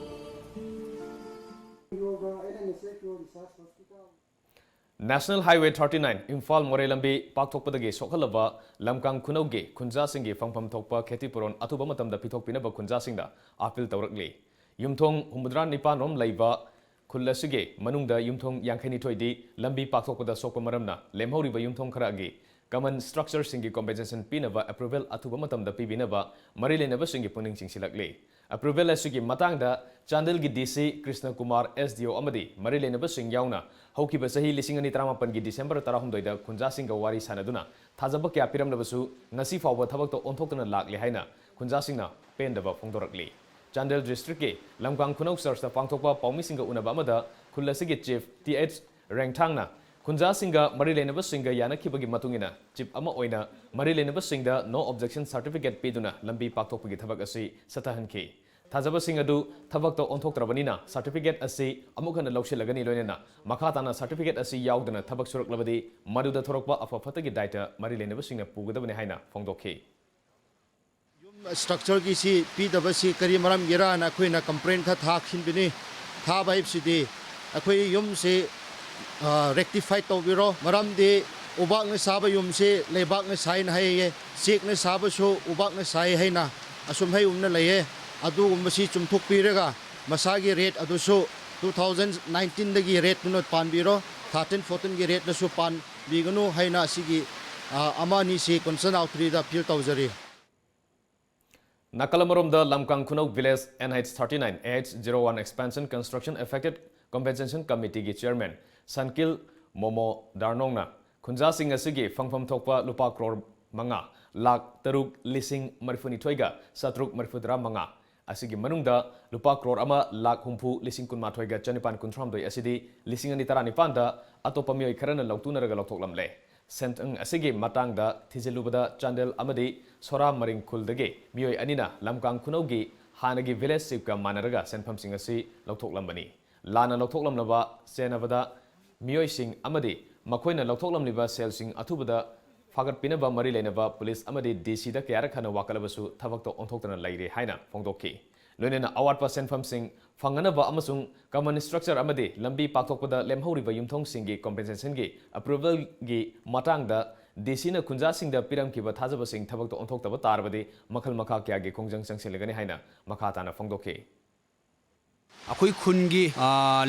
National Highway thirty nine Imphal ꯃꯣꯔꯦ ꯂꯝꯕꯤ ꯄꯥꯛꯊꯣꯛꯄꯗꯒꯤ ꯁꯣꯛꯍꯜꯂꯕ ꯂꯝꯀꯥꯡ ꯈꯨꯅꯧꯒꯤ ꯈꯨꯟꯖꯥꯁꯤꯡꯒꯤ ꯐꯪꯐꯝ ꯊꯣꯛꯄ ꯈꯦꯇꯤ ꯄꯨꯔꯣꯟ ꯑꯊꯨꯕ ꯃꯇꯝꯗ ꯄꯤꯊꯣꯛꯄꯤꯅꯕ ꯈꯨꯟꯖꯥꯁꯤꯡꯗ appeal ꯇꯧꯔꯛꯂꯤ꯫ ꯌꯨꯝꯊꯣꯡ ꯍꯨꯝꯐꯨꯇꯔꯥ ꯅꯤꯄꯥꯟ ꯔꯣꯝ ꯂꯩꯕ ꯈꯨꯜ ꯑꯁꯤꯒꯤ ꯃꯅꯨꯡꯗ ꯌꯨꯝꯊꯣꯡ ꯌꯥꯡꯈꯩꯅꯤꯊꯣꯏꯗꯤ ꯂꯝꯕꯤ ꯄꯥꯛꯊꯣꯛꯄꯗ ꯁꯣꯛꯄ ꯃꯔꯝꯅ ꯂꯦꯝꯍꯧꯔꯤꯕ ꯌꯨꯝꯊꯣꯡ ꯈꯔꯒꯤ common structure ꯁꯤꯡꯒꯤ compensation ꯄꯤꯅꯕ approval ꯑꯊꯨꯕ ꯃꯇꯝꯗ ꯄꯤꯕꯤꯅꯕ ꯃꯔꯤ ꯂꯩꯅꯕꯁꯤꯡꯒꯤ ꯄꯨꯛꯅꯤꯡ ꯆꯤꯡꯁꯤꯜꯂꯛꯂꯤ꯫ Approval ꯑꯁꯤꯒꯤ ꯃꯇꯥꯡꯗ ꯆꯥꯟꯗꯦꯜꯒꯤ D C Krishna Kumar, S D O ꯑꯃꯗꯤ ꯃꯔꯤ ꯂꯩꯅꯕꯁꯤꯡ ꯌꯥꯎꯅ ꯍꯧꯈꯤꯕ ꯆꯍꯤ ꯂꯤꯁꯤꯡ ꯑꯅꯤ ꯇꯔꯥꯃꯥꯄꯟꯒꯤ December ꯇꯔꯥꯍꯨꯝꯗꯣꯏꯗ ꯈꯨꯟꯖꯥꯁꯤꯡꯒ ꯋꯥꯔꯤ ꯁꯥꯅꯗꯨꯅ ꯊꯥꯖꯕ ꯀꯌꯥ ꯄꯤꯔꯝꯂꯕꯁꯨ ꯉꯁꯤ ꯐꯥꯎꯕ ꯊꯕꯛꯇ ꯑꯣꯟꯊꯣꯛꯇꯅ ꯂꯥꯛꯂꯤ ꯍꯥꯏꯅ ꯈꯨꯟꯖꯥꯁꯤꯡꯅ ꯄꯦꯟꯗꯕ ꯐꯣꯡꯗꯣꯔꯛꯂꯤ꯫ ꯆꯥꯟꯗꯦꯜ district ꯀꯤ ꯂꯝꯀꯥꯡ ꯈꯨꯅꯧ church ꯇ ꯄꯥꯡꯊꯣꯛꯄ ꯄꯥꯎꯃꯤꯁꯤꯡꯒ ꯎꯅꯕ ꯑꯃꯗ ꯈꯨꯜ ꯑꯁꯤꯒꯤ chief T H ꯔꯦꯡꯊꯥꯡꯅ ꯈꯨꯟꯖꯥꯁꯤꯡꯒ ꯃꯔꯤ ꯂꯩꯅꯕꯁꯤꯡꯒ ꯌꯥꯅꯈꯤꯕꯒꯤ ꯃꯇꯨꯡ ꯏꯟꯅ chief ꯑꯃ ꯑꯣꯏꯅ ꯃꯔꯤ ꯂꯩꯅꯕꯁꯤꯡꯗ no objection certificate ꯄꯤꯗꯨꯅ ꯂꯝꯕꯤ ꯄꯥꯛꯊꯣꯛꯄꯒꯤ ꯊꯕꯛ ꯑꯁꯤ ꯆꯠꯊꯍꯟꯈꯤ꯫ ꯊꯥꯖꯕꯁꯤꯡ ꯑꯗꯨ ꯊꯕꯛꯇ ꯑꯣꯟꯊꯣꯛꯇ꯭ꯔꯕꯅꯤꯅ certificate ꯑꯁꯤ ꯑꯃꯨꯛ ꯍꯟꯅ ꯂꯧꯁꯤꯜꯂꯒꯅꯤ, ꯂꯣꯏꯅꯅ ꯃꯈꯥ ꯇꯥꯅ certificate ꯑꯁꯤ ꯌꯥꯎꯗꯅ ꯊꯕꯛ ꯁꯨꯔꯛꯂꯕꯗꯤ ꯃꯗꯨꯗ ꯊꯣꯔꯛꯄ ꯑꯐ ꯐꯠꯇꯒꯤ ꯗꯥꯏꯇ ꯃꯔꯤ ꯂꯩꯅꯕꯁꯤꯡꯅ ꯄꯨꯒꯗꯕꯅꯤ ꯍꯥꯏꯅ ꯐꯣꯡꯗꯣꯛꯈꯤ꯫ ꯌꯨꯝ ꯁ꯭ꯇ꯭ꯔꯛꯆꯔꯒꯤꯁꯤ ꯄꯤꯗꯕꯁꯤ ꯀꯔꯤ ꯃꯔꯝꯒꯤꯔꯥꯅ ꯑꯩꯈꯣꯏꯅ ꯀꯝꯄ꯭ꯂꯦꯟ ꯈꯔ ꯊꯥꯈꯤꯕꯅꯤ꯫ ꯊꯥꯕ ꯍꯥꯏꯕꯁꯤꯗꯤ ꯑꯩꯈꯣꯏ ꯌꯨꯝꯁꯤ ꯔꯦꯛꯇꯤꯐꯥꯏ ꯇꯧꯕꯤꯔꯣ, ꯃꯔꯝꯗꯤ ꯎꯕꯥꯛꯅ ꯁꯥꯕ ꯌꯨꯝꯁꯤ ꯂꯩꯕꯥꯛꯅ ꯁꯥꯏꯅ ꯍꯥꯏꯌꯦ, ꯆꯦꯛꯅ ꯁꯥꯕꯁꯨ ꯎꯕꯥꯛꯅ ꯁꯥꯏ ꯍꯥꯏꯅ ꯑꯁꯨꯝ ꯍꯥꯏꯒꯨꯝꯅ ꯂꯩꯌꯦ꯫ ꯑꯗꯨꯒꯨꯝꯕꯁꯤ ꯆꯨꯝꯊꯣꯛꯄꯤꯔꯒ ꯃꯁꯥꯒꯤ ꯔꯦꯠ ꯑꯗꯨꯁꯨ two thousand nineteenꯗꯒꯤ ꯔꯦꯠꯇꯨꯅ ꯄꯥꯟꯕꯤꯔꯣ, thirteen fourteenꯒꯤ ꯔꯦꯠꯅꯁꯨ ꯄꯥꯟꯕꯤꯒꯅꯨ ꯍꯥꯏꯅ ꯑꯁꯤꯒꯤ ꯑꯃ ꯑꯅꯤꯁꯤ concerned authorityꯗ ꯑꯄꯤꯜ ꯇꯧꯖꯔꯤ꯫ ꯅꯥꯀꯜ ꯑꯃꯔꯣꯝꯗ ꯂꯝꯀꯥꯡ ꯈꯨꯅꯧ village NH thirty nine AH zero one expansion construction affected compensation committeeꯒꯤ chairman ꯁꯟꯀꯤꯜ momo ꯗꯥꯔꯅꯣꯡꯅ ꯈꯨꯟꯖꯥꯁꯤꯡ ꯑꯁꯤꯒꯤ ꯐꯪꯐꯝ ꯊꯣꯛꯄ ꯂꯨꯄꯥ ꯀ꯭ꯔꯣꯔ ꯃꯉꯥ ꯂꯥꯈ ꯇꯔꯨꯛ ꯂꯤꯁꯤꯡ ꯃꯔꯤꯐꯨꯅꯤꯊꯣꯏꯒ ꯆꯥꯇ꯭ꯔꯨꯛ ꯃꯔꯤꯐꯨꯇꯔꯥ ꯃꯉꯥ ꯑꯁꯤꯒꯤ ꯃꯅꯨꯡꯗ ꯂꯨꯄꯥ ꯀ꯭ꯔꯣꯔ ꯑꯃ ꯂꯥꯈ ꯍꯨꯝꯐꯨ ꯂꯤꯁꯤꯡ ꯀꯨꯟꯃꯥꯊꯣꯏꯒ ꯆꯅꯤꯄꯥꯟ ꯀꯨꯟꯊ꯭ꯔꯥꯍꯨꯝꯗꯣꯏ ꯑꯁꯤꯗꯤ ꯂꯤꯁꯤꯡ ꯑꯅꯤ ꯇꯔꯥꯅꯤꯄꯥꯟꯗ ꯑꯇꯣꯞꯄ ꯃꯤꯑꯣꯏ ꯈꯔꯅ ꯂꯧꯇꯨꯅꯔꯒ ꯂꯧꯊꯣꯛꯂꯝꯂꯦ꯫ ꯁꯦꯟꯊꯪ ꯑꯁꯤꯒꯤ ꯃꯇꯥꯡꯗ ꯊꯤꯖꯤꯜꯂꯨꯕꯗ ꯆꯥꯟꯗꯦꯜ ꯑꯃꯗꯤ ꯁꯣꯔꯥ ꯃꯔꯤꯡ ꯈꯨꯜꯗꯒꯤ ꯃꯤꯑꯣꯏ ꯑꯅꯤꯅ ꯂꯝꯀꯥꯡ ꯈꯨꯅꯧꯒꯤ ꯍꯥꯟꯅꯒꯤ village chiefꯀ ꯃꯥꯟꯅꯔꯒ ꯁꯦꯟꯐꯝꯁꯤꯡ ꯑꯁꯤ ꯂꯧꯊꯣꯛꯂꯝꯕꯅꯤ꯫ ꯂꯥꯟꯅ ꯂꯧꯊꯣꯛꯂꯝꯂꯕ ꯁꯦꯟꯅꯕꯗ ꯃꯤꯑꯣꯏꯁꯤꯡ ꯑꯃꯗꯤ ꯃꯈꯣꯏꯅ ꯂꯧꯊꯣꯛꯂꯝꯂꯤꯕ ꯁꯦꯜꯁꯤꯡ ꯑꯊꯨꯕꯗ ꯐꯥꯒꯠꯄꯤꯅꯕ ꯃꯔꯤ ꯂꯩꯅꯕ ꯄꯨꯂꯤꯁ ꯑꯃꯗꯤ DCꯗ ꯀꯌꯥꯔꯛ ꯍꯟꯅ ꯋꯥꯀꯠꯂꯕꯁꯨ ꯊꯕꯛꯇ ꯑꯣꯟꯊꯣꯛꯇꯅ ꯂꯩꯔꯦ ꯍꯥꯏꯅ ꯐꯣꯡꯗꯣꯛꯈꯤ꯫ ꯂꯣꯏꯅꯅ ꯑꯋꯥꯠꯄ ꯁꯦꯟꯐꯝꯁꯤꯡ ꯐꯪꯅꯅꯕ ꯑꯃꯁꯨꯡ common structure ꯑꯃꯗꯤ ꯂꯝꯕꯤ ꯄꯥꯛꯊꯣꯛꯄꯗ ꯂꯦꯝꯍꯧꯔꯤꯕ ꯌꯨꯝꯊꯣꯡꯁꯤꯡꯒꯤ compensationꯒꯤ approvalꯒꯤ ꯃꯇꯥꯡꯗ DCꯅ ꯈꯨꯟꯖꯥꯁꯤꯡꯗ ꯄꯤꯔꯝꯈꯤꯕ ꯊꯥꯖꯕꯁꯤꯡ ꯊꯕꯛꯇ ꯑꯣꯟꯊꯣꯛꯇꯕ ꯇꯥꯔꯕꯗꯤ ꯃꯈꯜ ꯃꯈꯥ ꯀꯌꯥꯒꯤ ꯈꯣꯡꯖꯪ ꯆꯪꯁꯤꯜꯂꯒꯅꯤ ꯍꯥꯏꯅ ꯃꯈꯥ ꯇꯥꯅ ꯐꯣꯡꯗꯣꯛꯈꯤ꯫ ꯑꯩꯈꯣꯏ ꯈꯨꯟꯒꯤ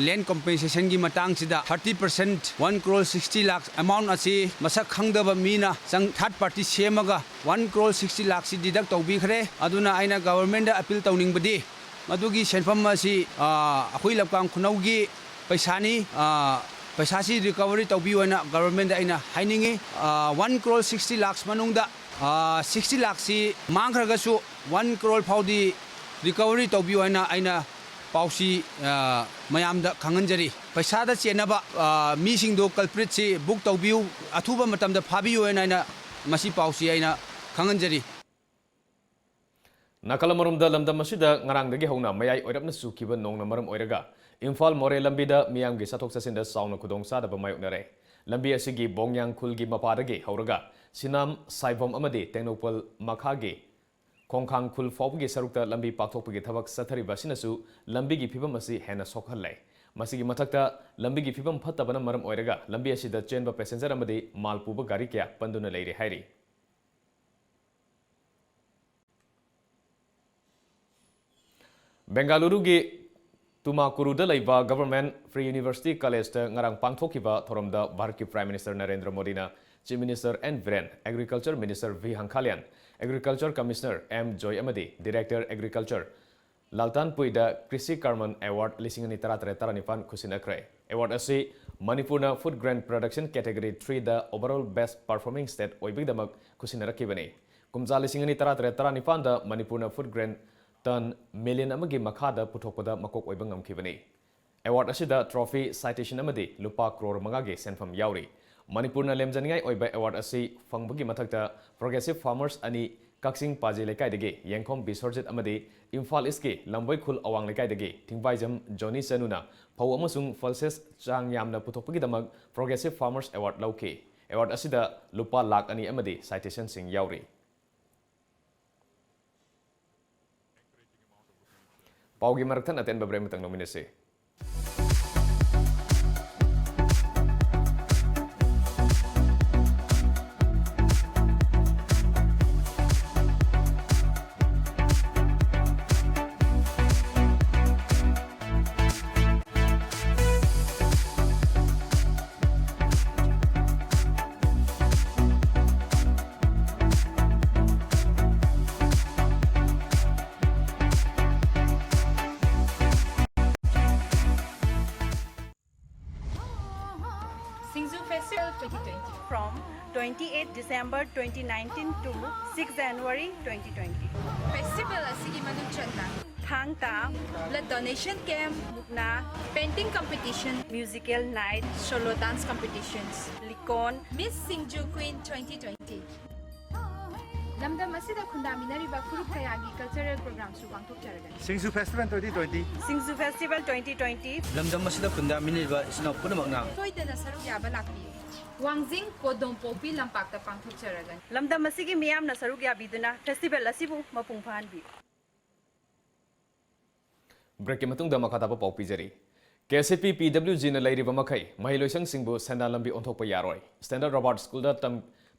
land compensationꯒꯤ ꯃꯇꯥꯡꯁꯤꯗ thirty percent, one crore sixty lakh amount ꯑꯁꯤ ꯃꯁꯛ ꯈꯪꯗꯕ ꯃꯤꯅ ꯆꯪ third party ꯁꯦꯝꯃꯒ one crore sixty lakhꯁꯤ deduct ꯇꯧꯕꯤꯈ꯭ꯔꯦ꯫ ꯑꯗꯨꯅ ꯑꯩꯅ governmentꯗ appeal ꯇꯧꯅꯤꯡꯕꯗꯤ ꯃꯗꯨꯒꯤ ꯁꯦꯟꯐꯝ ꯑꯁꯤ ꯑꯩꯈꯣꯏ ꯂꯝꯀꯥꯡ ꯈꯨꯅꯧꯒꯤ ꯄꯩꯁꯥꯅꯤ꯫ ꯄꯩꯁꯥꯁꯤ recovery ꯇꯧꯕꯤꯌꯨ ꯍꯥꯏꯅ governmentꯗ ꯑꯩꯅ ꯍꯥꯏꯅꯤꯡꯉꯤ꯫ One crore sixty lakhs ꯃꯅꯨꯡꯗ sixty lakhꯁꯤ ꯃꯥꯡꯈ꯭ꯔꯒꯁꯨ one crore ꯐꯥꯎꯗꯤ recovery ꯇꯧꯕꯤꯌꯨ ꯍꯥꯏꯅ ꯑꯩꯅ ꯄꯥꯎꯁꯤ ꯃꯌꯥꯝꯗ ꯈꯪꯍꯟꯖꯔꯤ꯫ ꯄꯩꯁꯥꯗ ꯆꯦꯟꯅꯕ ꯃꯤꯁꯤꯡꯗꯣ culpritꯁꯤ book ꯇꯧꯕꯤꯌꯨ, ꯑꯊꯨꯕ ꯃꯇꯝꯗ ꯐꯥꯕꯤꯌꯨ ꯍꯥꯏꯅ ꯑꯩꯅ ꯃꯁꯤ ꯄꯥꯎꯁꯤ ꯑꯩꯅ ꯈꯪꯍꯟꯖꯔꯤ꯫ ꯅꯥꯀꯜ ꯑꯃꯔꯣꯝꯗ, ꯂꯝꯗꯝ ꯑꯁꯤꯗ ꯉꯔꯥꯡꯗꯒꯤ ꯍꯧꯅ ꯃꯌꯥꯏ ꯑꯣꯏꯔꯞꯅ ꯆꯨꯈꯤꯕ ꯅꯣꯡꯅ ꯃꯔꯝ ꯑꯣꯏꯔꯒ ꯏꯝꯐꯥꯜ ꯃꯣꯔꯦ ꯂꯝꯕꯤꯗ ꯃꯤꯌꯥꯝꯒꯤ ꯆꯠꯊꯣꯛ ꯆꯠꯁꯤꯟꯗ ꯆꯥꯎꯅ ꯈꯨꯗꯣꯡꯆꯥꯗꯕ ꯃꯥꯌꯣꯛꯅꯔꯦ꯫ ꯂꯝꯕꯤ ꯑꯁꯤꯒꯤ ꯕꯣꯡꯌꯥꯡ ꯈꯨꯜꯒꯤ ꯃꯄꯥꯗꯒꯤ ꯍꯧꯔꯒ ꯁꯤꯅꯥꯝ, ꯁꯥꯏꯕꯝ ꯑꯃꯗꯤ ꯇꯦꯡꯅꯧꯄꯜ ꯃꯈꯥꯒꯤ ꯈꯣꯡꯈꯥꯡ ꯈꯨꯜ ꯐꯥꯎꯕꯒꯤ ꯁꯔꯨꯛꯇ ꯂꯝꯕꯤ ꯄꯥꯛꯊꯣꯛꯄꯒꯤ ꯊꯕꯛ ꯆꯠꯊꯔꯤꯕ ꯑꯁꯤꯅꯁꯨ ꯂꯝꯕꯤꯒꯤ ꯐꯤꯕꯝ ꯑꯁꯤ ꯍꯦꯟꯅ ꯁꯣꯛꯍꯜꯂꯦ꯫ ꯃꯁꯤꯒꯤ ꯃꯊꯛꯇ, ꯂꯝꯕꯤꯒꯤ ꯐꯤꯕꯝ ꯐꯠꯇꯕꯅ ꯃꯔꯝ ꯑꯣꯏꯔꯒ ꯂꯝꯕꯤ ꯑꯁꯤꯗ ꯆꯦꯟꯕ ꯄꯦꯁꯦꯟꯖꯔ ꯑꯃꯗꯤ ꯃꯥꯜ ꯄꯨꯕ ꯒꯥꯔꯤ ꯀꯌꯥ ꯄꯟꯗꯨꯅ ꯂꯩꯔꯦ ꯍꯥꯏꯔꯤ꯫ ꯕꯦꯡꯒꯥꯂꯨꯔꯨꯒꯤ ꯇꯨꯃꯥꯀꯨꯔꯨꯗ ꯂꯩꯕ Government Free University Collegeꯇ ꯉꯔꯥꯡ ꯄꯥꯡꯊꯣꯛꯈꯤꯕ ꯊꯧꯔꯝꯗ ꯚꯥꯔꯠꯀꯤ Prime Minister ꯅꯔꯦꯟꯗ꯭ꯔ ꯃꯣꯗꯤꯅ Chief Minister N Biren, Agriculture Minister V Hangkhalian, Agriculture Commissioner M Joy ꯑꯃꯗꯤ Director Agriculture ꯂꯥꯜꯇꯥꯟ ꯄꯨꯏꯗ ꯀ꯭ꯔꯤꯁꯤ ꯀꯥꯔꯃꯟ ꯑꯦꯋꯥꯔꯗ ꯂꯤꯁꯤꯡ ꯑꯅꯤ ꯇꯔꯥ ꯇꯔꯦꯠ ꯇꯔꯥ ꯅꯤꯄꯥꯟ ꯈꯨꯠꯁꯤꯟꯅꯈ꯭ꯔꯦ꯫ ꯑꯦꯋꯥꯔꯗ ꯑꯁꯤ ꯃꯅꯤꯄꯨꯔꯅ Food Grain Production Category threeꯗ Overall Best Performing State ꯑꯣꯏꯕꯒꯤꯗꯃꯛ ꯈꯨꯠꯁꯤꯟꯅꯔꯛꯈꯤꯕꯅꯤ꯫ ꯀꯨꯝꯖꯥ ꯂꯤꯁꯤꯡ ꯑꯅꯤ ꯇꯔꯥ ꯇꯔꯦꯠ ꯇꯔꯥ ꯅꯤꯄꯥꯟꯗ ꯃꯅꯤꯄꯨꯔꯅ food grain ꯇꯟ ꯃꯤꯂꯤꯌꯟ ꯑꯃꯒꯤ ꯃꯈꯥꯗ ꯄꯨꯊꯣꯛꯄꯗ ꯃꯀꯣꯛ ꯑꯣꯏꯕ ꯉꯝꯈꯤꯕꯅꯤ꯫ ꯑꯦꯋꯥꯔꯗ ꯑꯁꯤꯗ trophy, citation ꯑꯃꯗꯤ ꯂꯨꯄꯥ ꯀ꯭ꯔꯣꯔ ꯃꯉꯥꯒꯤ ꯁꯦꯟꯐꯝ ꯌꯥꯎꯔꯤ꯫ ꯃꯅꯤꯄꯨꯔꯅ ꯂꯦꯝꯖꯅꯤꯡꯉꯥꯏ ꯑꯣꯏꯕ ꯑꯦꯋꯥꯔꯗ ꯑꯁꯤ ꯐꯪꯕꯒꯤ ꯃꯊꯛꯇ Progressive Farmers ꯑꯅꯤ, ꯀꯛꯆꯤꯡ ꯄꯥꯖꯤ ꯂꯩꯀꯥꯏꯗꯒꯤ ꯌꯦꯡꯈꯣꯝ ꯕꯤꯁ꯭ꯋꯔꯖꯤꯠ ꯑꯃꯗꯤ ꯏꯝꯐꯥꯜ ꯏꯁ꯭ꯠꯀꯤ ꯂꯝꯕꯣꯏ ꯈꯨꯜ ꯑꯋꯥꯡ ꯂꯩꯀꯥꯏꯗꯒꯤ ꯊꯤꯡꯕꯥꯏꯖꯝ ꯖꯣꯅꯤ ꯆꯅꯨꯅ ꯐꯧ ꯑꯃꯁꯨꯡ pulses ꯆꯥꯡ ꯌꯥꯝꯅ ꯄꯨꯊꯣꯛꯄꯒꯤꯗꯃꯛ Progressive Farmers Award ꯂꯧꯈꯤ꯫ ꯑꯦꯋꯥꯔꯗ ꯑꯁꯤꯗ ꯂꯨꯄꯥ ꯂꯥꯈ ꯑꯅꯤ ꯑꯃꯗꯤ citationꯁꯤꯡ ꯌꯥꯎꯔꯤ꯫ ꯄꯥꯎꯒꯤ ꯃꯔꯛ ꯊꯠꯅ ꯑꯇꯦꯟꯕ break ꯑꯃꯇꯪ ꯂꯧꯃꯤꯟꯅꯁꯤ꯫ Singju Festival twenty twenty. From twenty-eight December twenty nineteen to six January twenty twenty. Festival ꯑꯁꯤꯒꯤ ꯃꯅꯨꯡ ꯆꯟꯅ ꯊꯥꯡ ꯇꯥ, blood donation camp, ꯃꯨꯛꯅꯥ, painting competition, musical night, solo dance competitions, ꯂꯤꯀꯣꯟ, Miss Singju Queen twenty twenty. ꯂꯝꯗꯝ ꯑꯁꯤꯗ ꯈꯨꯟꯗꯥꯃꯤꯟꯅꯔꯤꯕ ꯐꯨꯔꯨꯞ ꯀꯌꯥꯒꯤ cultural programꯁꯨ ꯄꯥꯡꯊꯣꯛꯆꯔꯒꯅꯤ꯫ ꯁꯤꯡꯖꯨ Festival twenty twenty꯫ ꯁꯤꯡꯖꯨ Festival twenty twenty꯫ ꯂꯝꯗꯝ ꯑꯁꯤꯗ ꯈꯨꯟꯗꯥꯃꯤꯟꯅꯔꯤꯕ ꯏꯆꯤꯟ ꯏꯅꯥꯎ ꯄꯨꯝꯅꯃꯛꯅ ꯁꯣꯏꯗꯅ ꯁꯔꯨꯛ ꯌꯥꯕ ꯂꯥꯛꯄꯤꯌꯨ꯫ ꯋꯥꯡꯖꯤꯡ ꯀꯣꯗꯣꯝ ꯄꯣꯛꯄꯤ ꯂꯝꯄꯥꯛꯇ ꯄꯥꯡꯊꯣꯛꯆꯔꯒꯅꯤ꯫ ꯂꯝꯗꯝ ꯑꯁꯤꯒꯤ ꯃꯤꯌꯥꯝꯅ ꯁꯔꯨꯛ ꯌꯥꯕꯤꯗꯨꯅ festival ꯑꯁꯤꯕꯨ ꯃꯄꯨꯡ ꯐꯥꯍꯟꯕꯤꯌꯨ꯫ Breakꯀꯤ ꯃꯇꯨꯡꯗ ꯃꯈꯥ ꯇꯥꯕ ꯄꯥꯎ ꯄꯤꯖꯔꯤ꯫ KCP PWGꯅ ꯂꯩꯔꯤꯕ ꯃꯈꯩ ꯃꯍꯩꯂꯣꯏꯁꯪꯁꯤꯡꯕꯨ ꯁꯦꯟꯗꯥꯟ ꯂꯝꯕꯤ ꯑꯣꯟꯊꯣꯛꯄ ꯌꯥꯔꯣꯏ꯫ Standard Robert Schoolꯗ